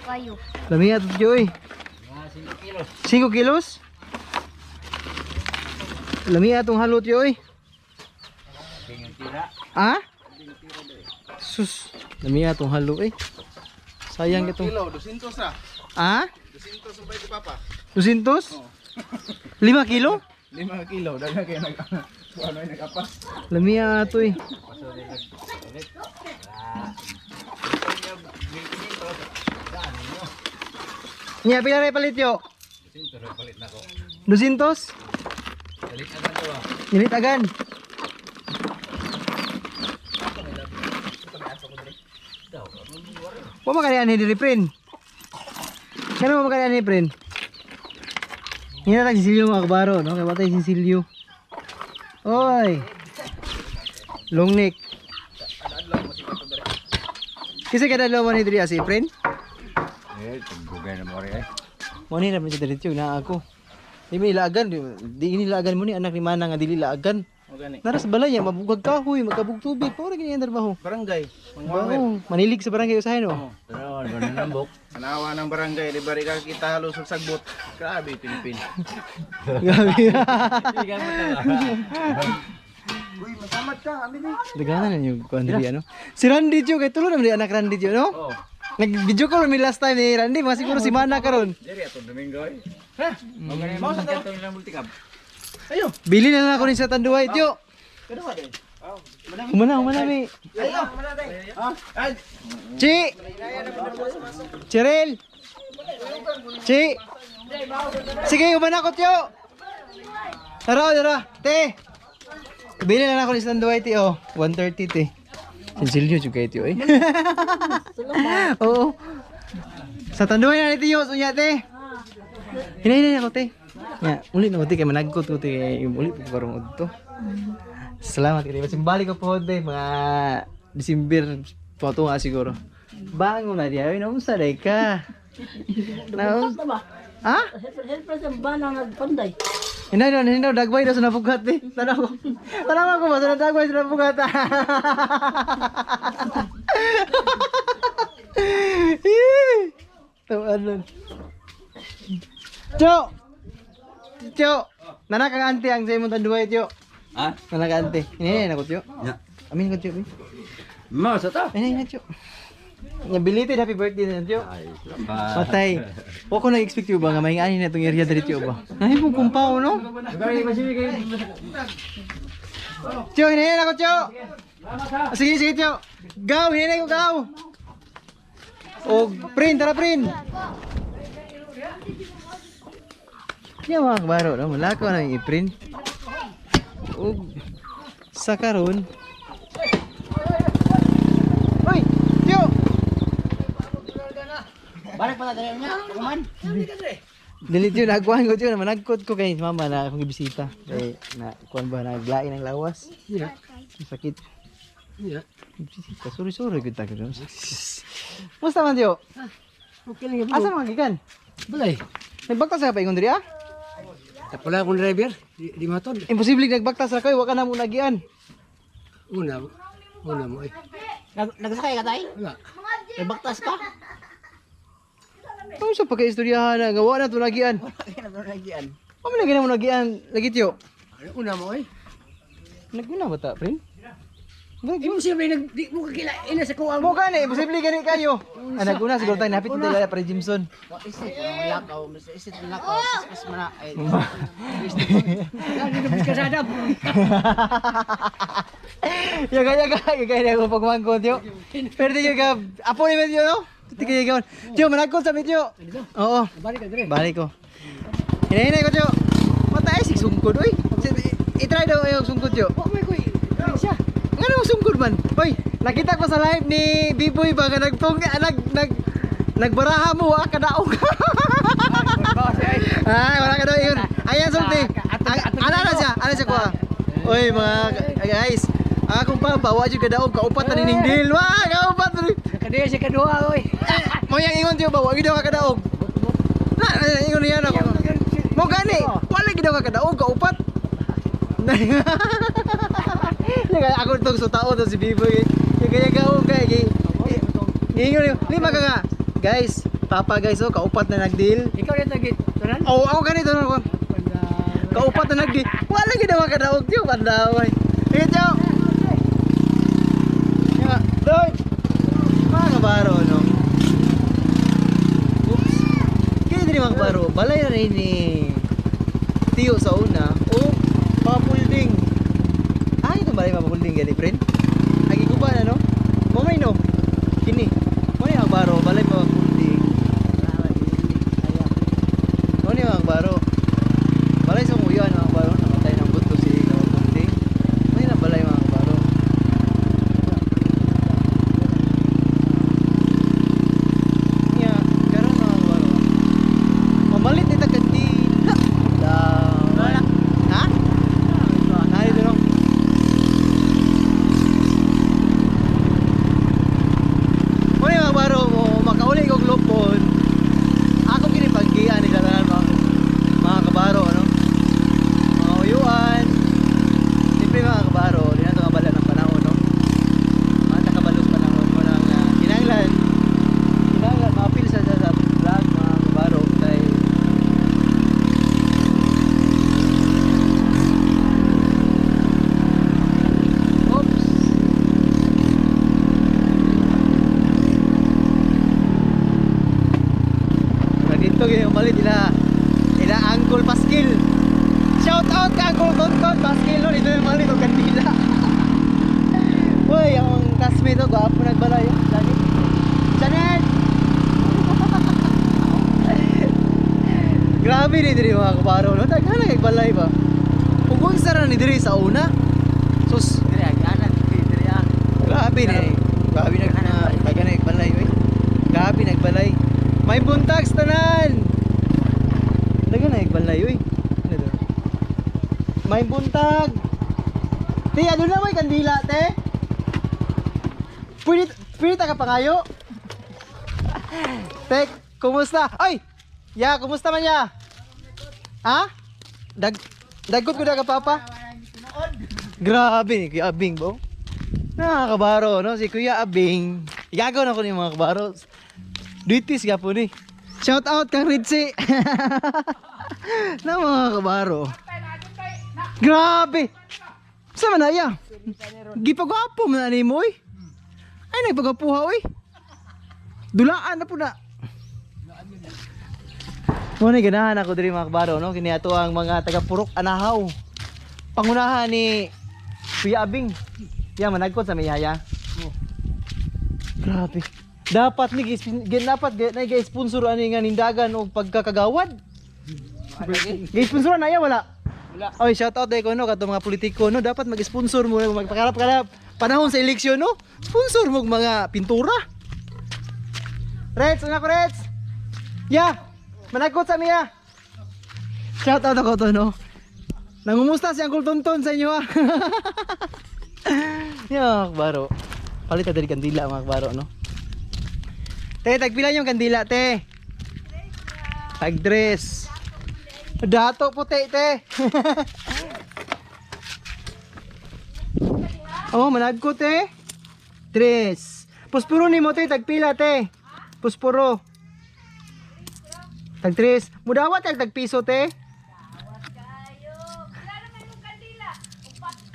Kayo. Lami ato, Tiyo eh. Mga 5 kilos. 5 kilos? Lami atong halo, Tiyo eh. Tira. Ah? Sus, lami atong halo eh. Sayang itong. Kilo, 200 na. Ah? 200 ang bayad ni Papa. 200? 5 kilo? 5 kilo, daghan kayo nag ano ay nag-apas. Lami ato eh. Nya, pila rin palit yo? 200 palit na ko. 200? Palit na to ah. Nilit agan. Wa makani ani diri prin. Kano mo makani ani prin? Hina tag sisilyo mga kabaro, no? Kay watay sisilyo. Oy. Long neck. Kasi kada adlaw mo ni diri asi prin? Eh, tugugay na mo rin eh. Mo ni naman siya diretso na ako. Di mo ilaagan, di inilaagan mo ni anak ni Manang nga dili laagan. O gani. Nara sa balay niya, mabugag kahoy, magkabug tubig, puro ganyan ang trabaho. Barangay. Mangwawer. Oo, manilig sa barangay usahay no. Pero ano na nambok? Anawa ng barangay, di bari ka kita halos og sagbot. Grabe pimpin. Grabe. Uy, masamad ka. Amin eh. Daghanan na yung kuan diri ano. Si Randy Tio kay tulo naman di anak Randy Tio no? Oo. Nag-video call mi last time ni Randy, mga siguro si Mana karon. Diri atong Domingo eh. Ha? O ganun mo sa katong ilang multicab. Bili na lang ako ni sa Tanduay Tio. Humana, humana mi. Chi! Cheryl! Chi! Sige, humana ko Tio! Tara, tara. Te! Bili na lang ako ni sa Tanduay Tio. 130 te. Sinsilyo jud kay Tio eh. Oo. Sa Tanduay na ni Tio, sunya te. Hinay ako te. Ya, uli na ko te kay managkot ko te kay uli po karong udto. Salamat kay Simbalik ko po te mga December po to nga siguro. Bango na diya, ay naunsa day ka. Naunsa ba? Ha? Helper sa bana nagpanday. Hinay na, hinay dagway na sa nabugat eh. Tanaw ko. Tanaw ko ba sa dagway sa nabugat. Tawaan nun. Tiyo! Tiyo! Nanak ang ante ang sa imong tanduay, Tiyo. Ha? Nanak ang ante. Hinay na ko, Tiyo. Ya. Amin ko, Tiyo. Mo sa to. Hinay na, Tiyo. Nabilited happy birthday na, Tiyo. Ay, salamat. Patay. Wa ko na-expect yun ba nga may ani na itong area diri Tiyo ba? Nahi mo kumpaw no? Tiyo, hinahin ako Tiyo. Ah, sige, sige Tiyo. Gaw, hinahin ko gaw. O, prin, tara prin. Kaya mga kabaro, no? Wala ko na yung i-print. O, sa karon. Uy, Tiyo! Balik pala dali niya. Kuman. Dili yun, nagkuhan ko yun. Managkot ko kay mama na akong gibisita. Kay na kuan ba naglain ang lawas. Yeah. Ang sakit. Yeah. Bisita, sorry sorry gud ta gud. Musta man tiyo? Okay lang Asa man gikan? Balay. Nagbaktas ka pa ingon diri ah? Tapos akong driver. Di matod. Imposible nagbaktas ra koy, wa ka na mo nagian. Una. Una mo eh. Nagsakay ka tay? Wala. Nagbaktas ka? Ano sa pagkaistoryahan na nga wa na to nagian. Wala ka na nagian. Wa man lagi na mo nagian lagi tiyo. Una mo eh. Naguna ba ta, friend? Di mo siya may nag di mo kakila ina sa kuang Mo gani, imposible gani kayo. Ah, naguna siguro tayo napit nila pre Jimson. Wa isit ang lakaw, mas isit ang lakaw, pas mana ay. Lagi na kasada. Yaga yaga yaga yaga ko pagmangko tiyo. Pero di ka apo ni medyo no? Tige yaga. Tiyo managkot sa medyo. Oo. Balik ka dire. Balik ko. Hinahinay ko tiyo. Matay sig sungkod oy. I-try daw yung sungkod tiyo. Wa may koy. Siya. Ngano mo sungkod man? Oy, nakita ko sa live ni Biboy ba nga nagtong nag nag nagbaraha mo wa kadaog. Ay, wala ka daw yun. Ayan sulti. Ana na siya, ana siya kuha. Oy mga guys, Ang akong papa, wa jud kadaog, kaupat na nining deal. Wa, kaupat na ni. Nakadiya siya kaduha oy. Mo yang ingon tiyo ba, wa gid ka kadaog. Na, na, ingon niya na ako. Mo gani, wala gid ka kadaog, kaupat. Naga ako tong sutao to si Biboy. Kaya kaog kay gi. Ingon niyo, lima ka nga. Guys, papa guys, oh, kaupat na nagdeal. Ikaw na tagit. Tanan. Oh, ako ganito no. Kaupat na nagdeal. Wala gid ka kadaog tiyo, pandaway. Sige, tiyo. Ya, doy. Mga kabaro, no? Oops. Kaya diri mga kabaro, balay na rin ni Tiyo sa una o papulding. Ah, itong balay papulding gani, friend. Agi ko ba na, no? Mamay, no? Kini. Muna yung kabaro, balay papulding. Muna yung kabaro. Balay sa kuya, mga kabaro. Namatay ng buto si papulding. Muna yung balay mga kabaro. Nya, karon mga kabaro. Mamalit ni kandila. Wala. Ha? Narito no. Muna mga kabaro mo, makauli kog lupon. Ako kini paggian ni tanan mga kabaro ano. Mga uyuan. Siyempre mga kabaro, di na ito kabala ng panahon no. Mga nakabalos panahon mo nang kinahanglan kinahanglan ma-appeal sa vlog mga kabaro kay Oops. Dito gyud umalit ila ila Uncle Pasquil. Shout out ka Uncle Tonton Pasquil no dito yung malit og kandila. Uy, ang classmate ko gwapo nagbalay oh. Lagi. Janet! Grabe ni diri mga kabaro no. Daghan na kay balay ba. Ug unsa ra ni diri sa una? Sus, Dire aganan dire ah. grabe ni. Grabe nag na daghan na balay oy. Grabe nagbalay. May buntag sa tanan. Daghan na balay oy. Ano to? May buntag. Te, ano na may kandila, te? Pwede, pwede ta ka pangayo? Te, kumusta? Ay! Ya, kumusta man ya? Ha? Dag dagkot ko na ka papa? Grabe ni Kuya Abing bo. Nakakabaro no si Kuya Abing. Igagaw na ko ni mga kabaro. Duitis gapo ni. Shout out kang Ritzy. Na mga kabaro. Grabe. Sa man na iya? Gipagwapo man ani mo oy. Ay nagpagwapuha oy. Dulaan na po na. Muna ganahan ako diri mga kabaro no kini ato ang mga taga Purok Anahaw. Pangunahan ni Kuya Abing. Ya managkot sa mayaya. Grabe. Dapat ni dapat na sponsor ani nga nindagan og pagkakagawad. Gi-sponsor na iya wala. Wala. Oy, shout out dai ko no kato mga politiko no dapat mag-sponsor mo magpakarap-karap panahon sa eleksyon no. Sponsor mo og mga pintura. Reds, una ko Reds. Ya, managkot sa miya. Shout out ako to no. Nangumusta si Uncle Tonton sa inyo ah. Ya, baro. Palit na diri kandila mga baro no. Te, tagpila yung kandila, te? Tag tres. Dato puti, te. Oh, managko, te. Tres. Puspuro ni mo, te. Tagpila, te. Puspuro. Tag tres. Mudawat tag tag piso, te.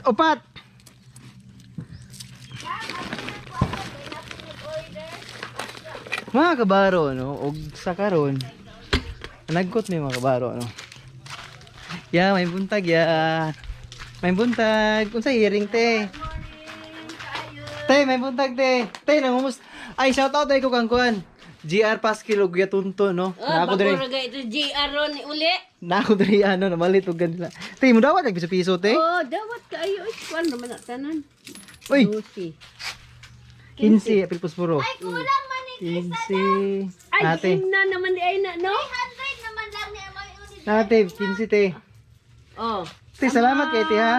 Upat. Mga kabaro, no? Og sa karon, nagkot mi mga kabaro, no? Ya, may buntag ya. May buntag. Unsa hearing te? Te, may buntag te. Te, nangumus. Ay, shout out ay ko kang kuan. GR Pasquil og Yatunto, no? Oh, Na ako bago diri. ra ito GR ron uli. Na ako diri ano, namalit og ganila. Te, mo dawat tag piso-piso te. Oh, dawat kaayo oy kuan naman na tanan. Uy, Lucy. 15 apil puspuro. Ay, kulang man ni 15. Ay, Ate, na naman di ay na no. 300 naman lang ni Amay Unid. ate, 15 te. Oh. Te, salamat kay te ha.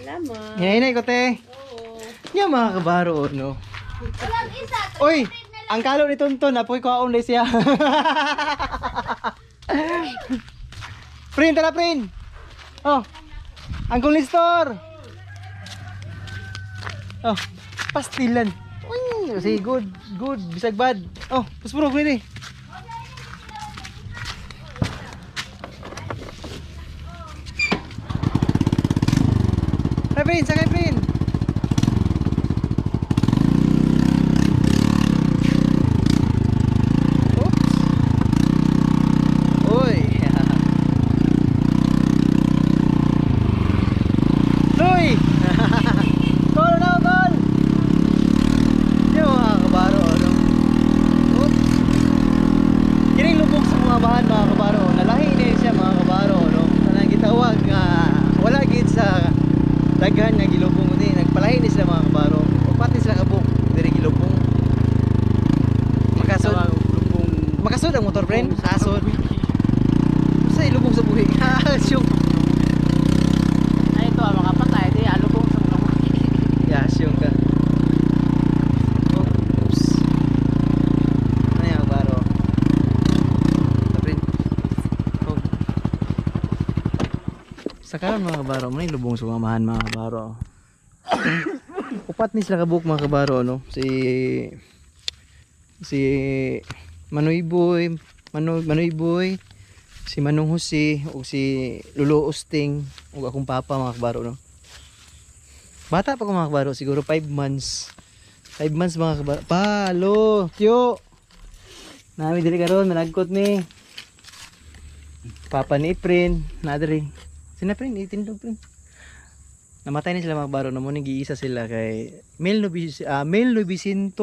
Salamat. Hinay ko, te. Oo. Nya mga kabaro, no. Walang isa. Oy, ang kalo ni Tonton, apoy ko aon siya. Prin, tara Prin. Oh. Ang Nestor. Oh, pastilan. Uy, say good, good, bisag bad. Oh, paspuro ko ini. Tara, Prin, sakay Prin. Oops. Uy. Luy! Tol na, tol! Yung mga kabaro, ano? Oops. Kining lubog sa mga bahan, mga kabaro. Nalahi din siya, mga kabaro, no? Kanang gitawag nga wala gid sa daghan nga gilubong ni nagpalahi ni sila mga kabaro. O pati sila kabuk diri gilubong. Makasod. Makasod ang motor, friend. Kasod. Sa ilubong sa buhi. Asyong. Ay, ito, ang mga patay. Di, alubong sa mga buhi. Yeah, asyong ka. Oops. Ano yan, baro? Friend. Oh. Sa karon mga kabaro, may lubong sa mamahan mga kabaro. Upat ni sila kabuk mga kabaro, no? Si si Manoy Boy, Manoy Boy, si Manong Jose, o si Lolo Usting, o akong papa mga kabaro, no? Bata pa ko mga kabaro, siguro 5 months. 5 months mga kabaro. Palo, tiyo. Nami diri karon, managkot ni. Papa ni Prin, na diri. Sina Prin, itindog Prin. Namatay na sila mga kabaro, no mo ning giisa sila kay 1988.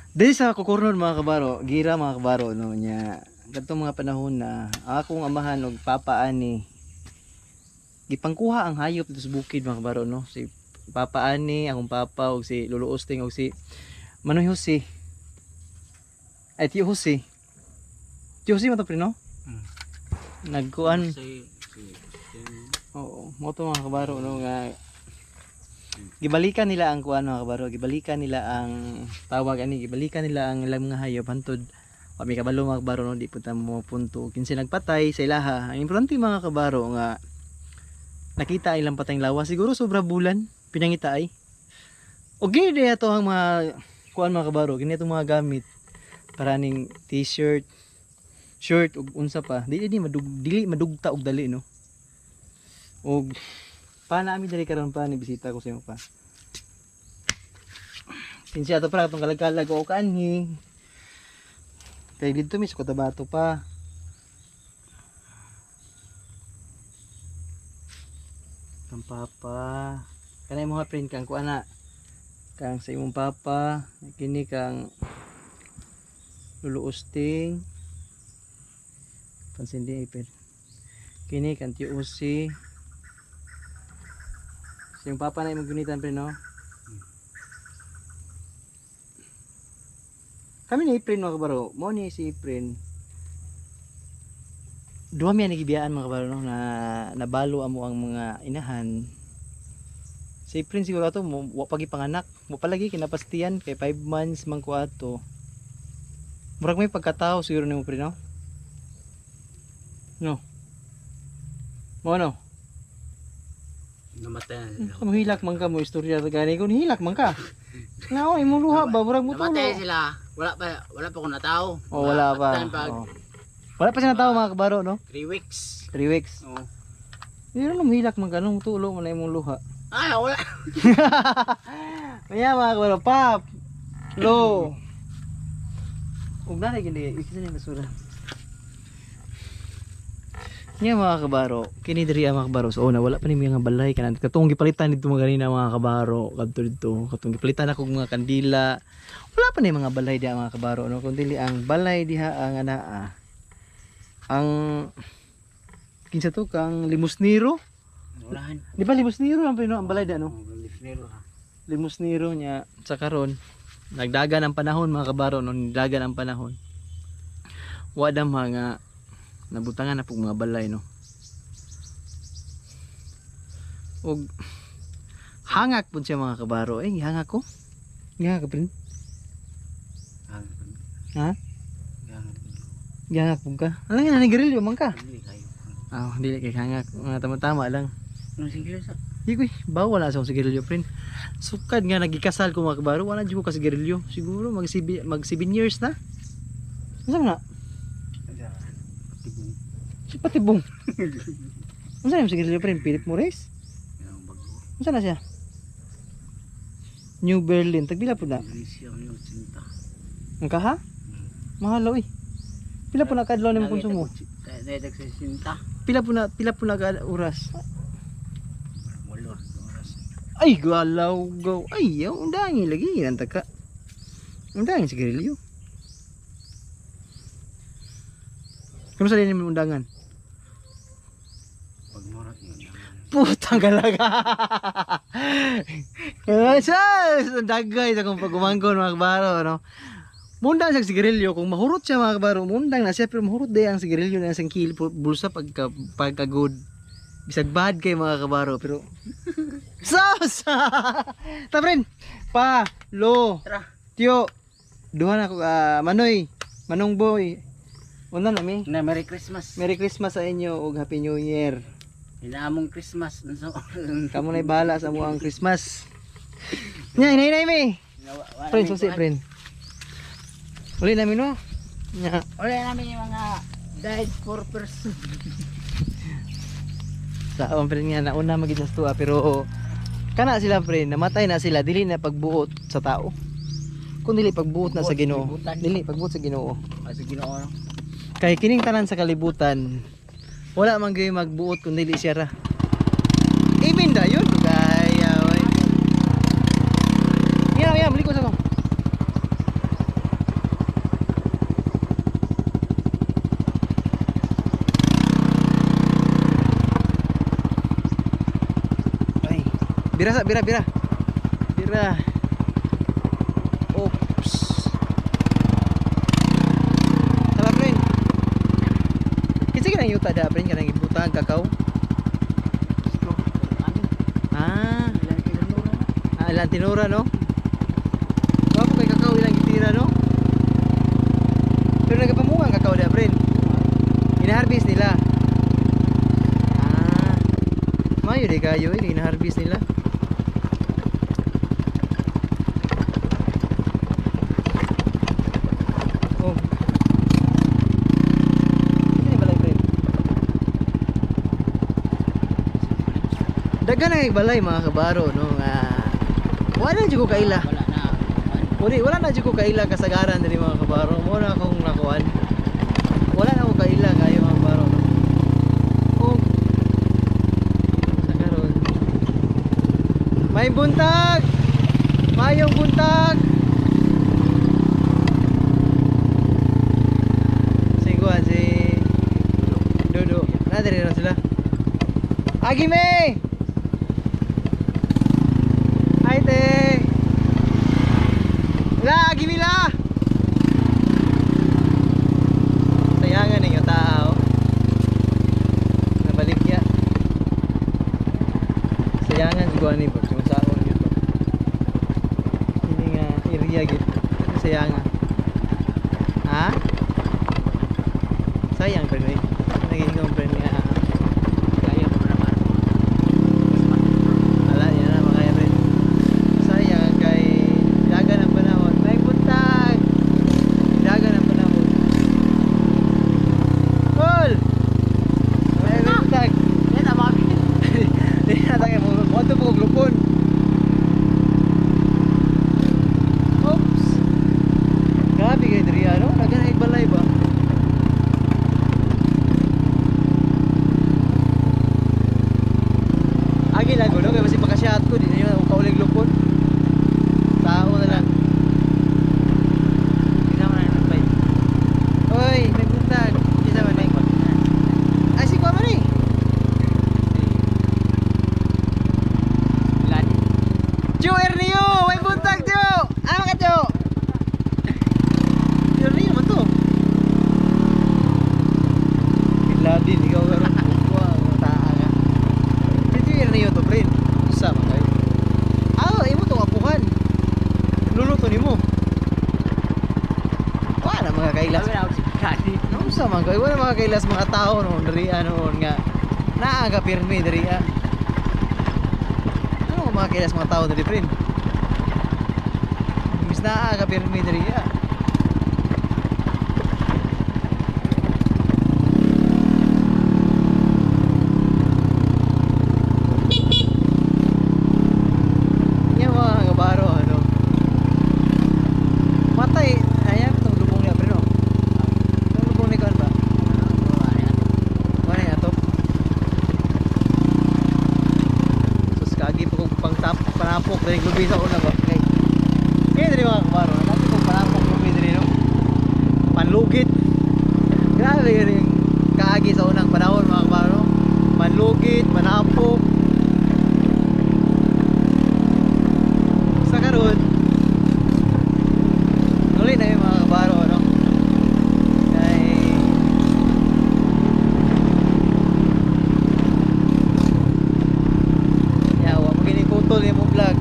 Dili sa Kukurnon mga kabaro, gira mga kabaro no nya. Kadtong mga panahon na akong amahan og papa ani gipangkuha ang hayop dito sa bukid mga kabaro no. Si papa ani, akong papa og si Lolo Osting og si Manoy Jose. Ay Tio Jose. Tio Jose man to pre no? Nagkuan. Oo, mo to mga kabaro no nga gibalikan nila ang kuan mga kabaro, gibalikan nila ang tawag ani, gibalikan nila ang ilang mga hayop hantod wa mi kabalo mga kabaro no, di pud ta mo punto kinsa nagpatay sa ilaha. Ang importante mga kabaro nga nakita ang ilang patayng lawa siguro sobra bulan pinangita ay. O gini din ato ang mga kuan mga kabaro, gini atong mga gamit para ning t-shirt, shirt ug unsa pa. Dili ni madug dili madugta og dali no. Og pa namin diri karon pa ni bisita ko sa imo pa. Sinsya to pra atong kalagkalag o kanhi. Kay didto mi sa Cotabato pa. Kang papa. Kanay mo ha friend kang kuana. Kang sa imong papa, kini kang luluusting. Pansin di ipin. Kini kang TOC. So yung papa na imong gunitan pre no? Kami ni Efren mga kabaro, mo ni si Efren. Duha mi ang nagibiyaan mga kabaro no na nabalo amo ang mga inahan. Si Efren siguro ato mo wa pa gipanganak, mo palagi kinapastiyan kay 5 months man ko ato. Murag may pagkatao siguro nimo pre no? No. Mo no? Namatay na sila. Kung hilak man ka mo istorya ta gani kun hilak man ka. Nao imong luha ba murag mo tulo. Namatay sila. Wala pa akong natao. Oh, wala pa. At time pag Oh. Wala pa siya natao mga kabaro no? 3 weeks. 3 weeks. Oo. Hindi na hilak man ka nung tulo mo na imong luha. Ay, wala. Maya mga kabaro, pap. Lo. Ug na gini, ikisa ni basura. Nya mga kabaro, kini diri ang mga kabaro. So una wala pa ni mga balay kanan katong gipalitan dito mga ganina mga kabaro kadto dito, katong gipalitan ako og mga kandila. Wala pa ni mga balay diha mga kabaro no, kun dili ang balay diha ang anaa. Ang kinsa to kang limusniro? Ulahan. Di ba limusniro ang pino ang balay diha no? Limusnero ha. Limusniro niya sa karon nagdagan ang panahon mga kabaro no, nagdagan ang panahon. Wa dam nga nabutangan na pug mga balay no. Og hangak pud siya, mga kabaro. Eh, gihangak ko. Gihangak ka, friend? Ha? Gihangak pud ka? Alam nga, nanigarilyo man ka. Ah, dili kay hangak. Mga tama-tama lang. Di ko eh, bawal na sa akong sigarilyo, friend. Sukad nga nagikasal ko, mga kabaro, wala jud ko ka sigarilyo. Siguro mag 7 years na. Unsa man na? Si patibong. Unsa yung sigarilyo, friend? Philip Morris? Unsa na siya? New Berlin. Tagpila po na? Ang kaha? Mahal oy. Pila po na kadlaw nimo konsumo? Pila po na ka oras? Ay, galaw go. Ay, yaw, undangi lagi nanta ka. Undangi sigarilyo. Kumusta din yung undangan? Putang galaga. Sa dagay sa kong pagumangkon, mga kabaro, no. Mundang siya sigarilyo kung mahurot siya, mga kabaro, mundang na siya pero mahurot day ang sigarilyo na siyang kil bulsa pagka pagka good. Bisag bad kay, mga kabaro, pero sos. Ta, friend. Pa, lo. Tiyo. Duha na ko, ah, Manoy, Manong Boy. Una na mi. Na Merry Christmas. Merry Christmas sa inyo ug Happy New Year. Inaamong Christmas. Unsa Kamo na'y bahala sa mo ang Christmas. Nya, inay inay mi. Friend, susi, friend. Uli namin, no. Nya. Wala namin yung mga died for person. Sa ang friend nga nauna magid sa tuwa pero kana sila, friend, namatay na sila dili na pagbuot sa tao. Kun dili pagbuot na sa Pagbuot, Ginoo. kalibutan. Dili pagbuot sa Ginoo. Ah, sa Ginoo, no? Kay kining tanan sa kalibutan, wala man gyud magbuot kun dili siya ra. Amen da yun. Kaya oy. Yan, yan, balik ko sa ko. Ay, bira sa, bira, bira. Bira. Oops. Tara, friend. Kasi kanang yuta da, friend, kanang ibutang kakao. Ah, ah, ilang tinura, no? Wapo kay kakao ilang gitira, no? Pero nagapamunga ang kakao da, friend. Gina-harvest nila. Ah. Mayo di kayo eh, gina-harvest nila. Oh. Sino balay, friend? Dagan ang balay, mga kabaro, no, nga wala jud ko kaila. Wala na. Wala, wala na jud ko kaila kasagaran diri, mga kabaro. Mo na akong nakuan. Wala na ako kaila kayo, mga kabaro, no. Oh. Sa karon. May buntag. Mayong buntag. Si kuan, si Dodo. Na diri na sila. Agi me. Hi, te. La, gimila. Sayangan ninyo tao. Nabaligya. Sayangan siguro ni Bob. Yung saon yun ba? Hindi nga area gid. Sayangan. Ha? Sayang pero eh. Naging friend nga. Kaya mo naman. Ala, yan na, makaya rin. Sayang kay dagan ang panahon. May buntag! Dagan ang panahon. Paul! May buntag! Yan ang mga Hindi na tayo mo. Kwanto po kong lupon. Oops! Grabe kay Adriano. Dagan ay balay ba? kailas. Sabi na ako si Kani. Unsa man ko, wala mga kailas mga tao noon diri noon nga naa ka pirmi diri ah. Ano mga kailas mga tao diri prin? Mis naa ka pirmi diri ah. Nya mga gabaro ano. Matay, ayan itong lubong niya pre no. Itong lubong ni kuan ba? Wala na to. Sus kagi pa kong pangtap panapok diri lubi sa una ba. Okay. Kaya diri mga kabaro, dati kong panapok lubi diri no. Panlugit. Grabe yun yung kaagi sa unang panahon mga kabaro. Panlugit, panapok. Sa karon, uli na yung mga kabaro no. Kay Yawa, mo ginikutol yung mong vlog.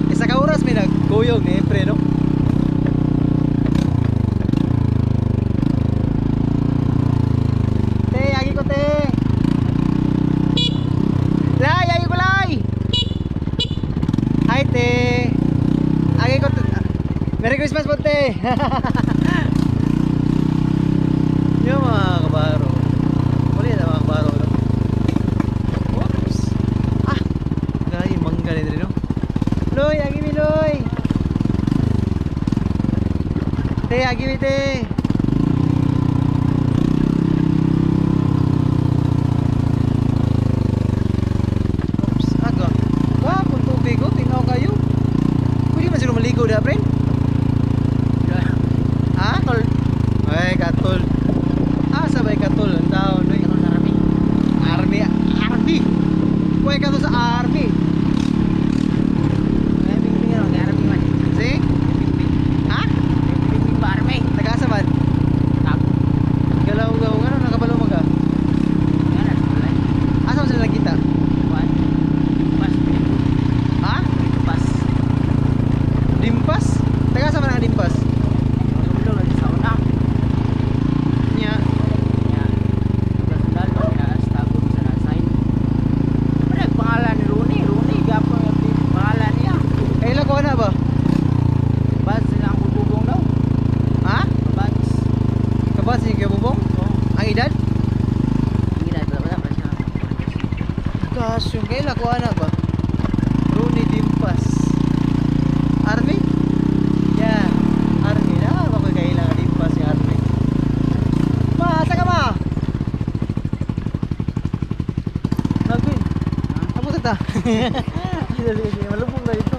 Isa ka oras may nagkuyog ni pre no. Te, agi ko te. Lay, agi ko lay. Hi te. Agi ko te. Merry Christmas po te. Yung mga kabaro. Uli na mga kabaro no. Oops. Ah. Gaya mangga ni diri no. Loy, agi mi loy. Te, agi mi te. Oops, aga. Ba, kung tubig ko, tinaw kayo. Pwede man sila maligo da, friend? Ha? Katol. Ay, katol. Ah, sabay katol. Ang taon, oy. Katol sa army. Army, army. Uy, katol sa army. Ay, bing-bing ano, kay army man. See? Bing-bing. Ha? Bing-bing ba army? Taga-asa man? Tago. Galaw-gaw. Ano, nakabalo mo ka? Yan, wala. Asa mo sila nakita? Kuan. Pas. Ha? Pas. Dimpas? Taga-asa man ang dimpas? Ulo lagi sa una. Nya. Ya. Sundalo, ya, tago sa nasign. Ano ang pangalan ni Rooney? Rooney, gapon yung pangalan niya. Kailan ko na ba? Bad sila ang bubong daw. Ha? Bads. Kabat si Kuya Bubong? Oo. Ang edad? Hindi na, wala pa siya. Gosh, yung kailan ko na ba? Rooney Dimpas. Army? Yeah. Army na. Baka kailan ka Dimpas yung Army. Ma, asa ka ma? Nagpin. Amo ta. Malubong na ito.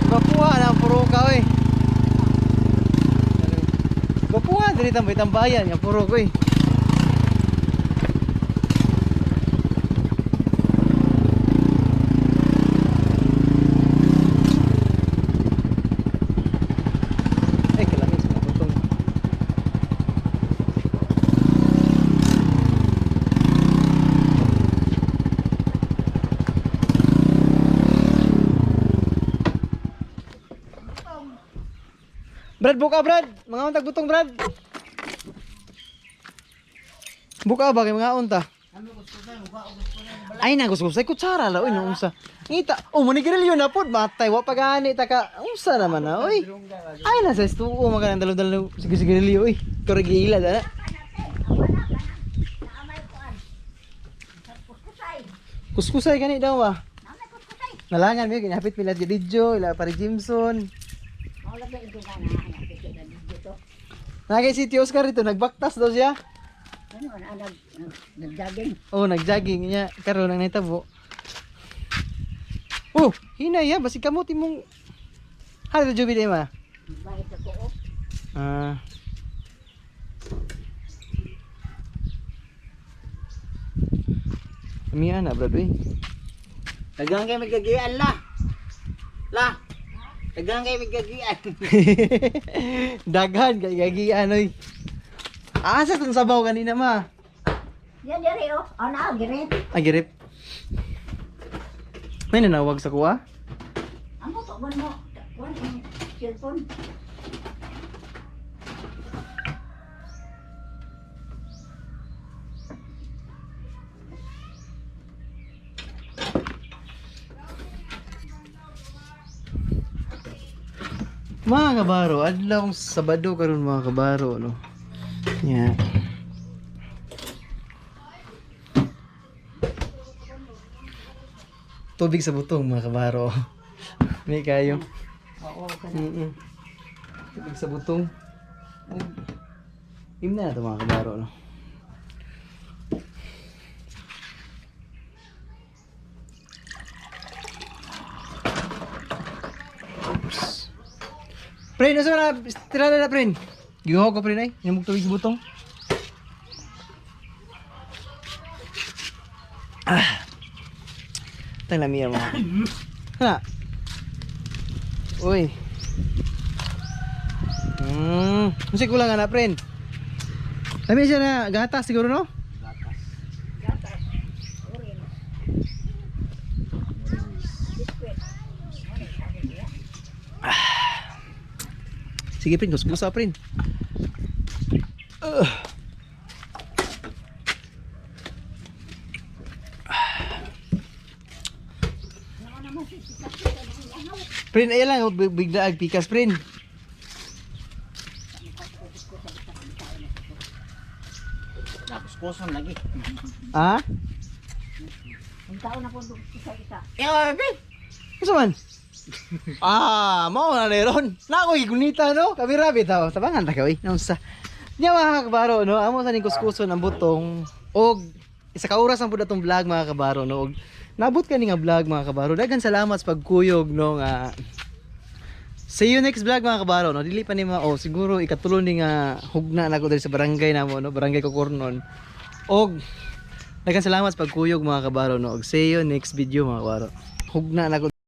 Gapuha na ang puro ka oy. Gapuha diri tambay tambayan nga puro ko eh. Ay, kalangit sa butong. Brad, buka Brad. Mga untag butong Brad. Buka ba kay mga unta? Ay na gusto kutsara la oy no unsa. Ngita, oh mo ni grilyo na pod matay wa pa gani ta ka. Unsa naman na oy. Ay na sa estuo makanang dalo-dalo sige sige grilyo oy. Kore giila da. Kuskusay gani daw ba? Nalangan mi ginapit mila Didjo, ila pare Jimson. Nagay si Tio Oscar dito, nagbaktas daw siya. Ano, nag-jogging. Oh, nagjogging niya. Karon ang nahitabo. Oh, hinay ya, basi kamot imong Halo Jubi di ma. Bahit ako, oh. Ah. Amiya na, brad, uy. Dagang kayo magkagian la. La. Dagang kayo magkagian. Daghan kay gagian oy. Asa tong sabaw kanina ma? Yan diri oh. Oh na, giri. Ay, girip. May nanawag sa kuha? Amo to man mo. Kuan ang cellphone. Mga kabaro, adlaw Sabado karon mga kabaro, no. Yeah. Tubig sa butong mga kabaro. May kayo. Oo, Tubig sa butong. Imna na ito mga kabaro, no. Oops. Pre, nasa na? Tira na na, pre. Giho ko, pre, ay. Yung tubig sa butong. Ah. Tang lamiya mo. Ha. Uy. Unsa kulang ana, friend? Lami siya na gatas siguro, no? Gatas. Orange. Biscuit. Sige, friend, kuskusa, friend. Ugh. Friend, ayan lang, bigla ag pikas, friend. Nakuskuson lagi. Ha? Ang tao na kung isa-isa. Gusto man? Ah, mao na ni ron. Na ako gigunita no. Kamera bitaw. Tabangan ta ka oy. Naunsa. Nya mga kabaro no, amo sa ning kuskuson ang butong og isa ka oras ang pud atong vlog mga kabaro no. Og nabot kani nga vlog mga kabaro. Daghan salamat sa pagkuyog no nga. See you next vlog mga kabaro no. Dili pa ni ma oh, siguro ikatulo ni nga hugna nako diri sa barangay namo no, barangay Kokornon. Og daghan salamat sa pagkuyog mga kabaro no. Og see you next video mga kabaro. Hugna nako.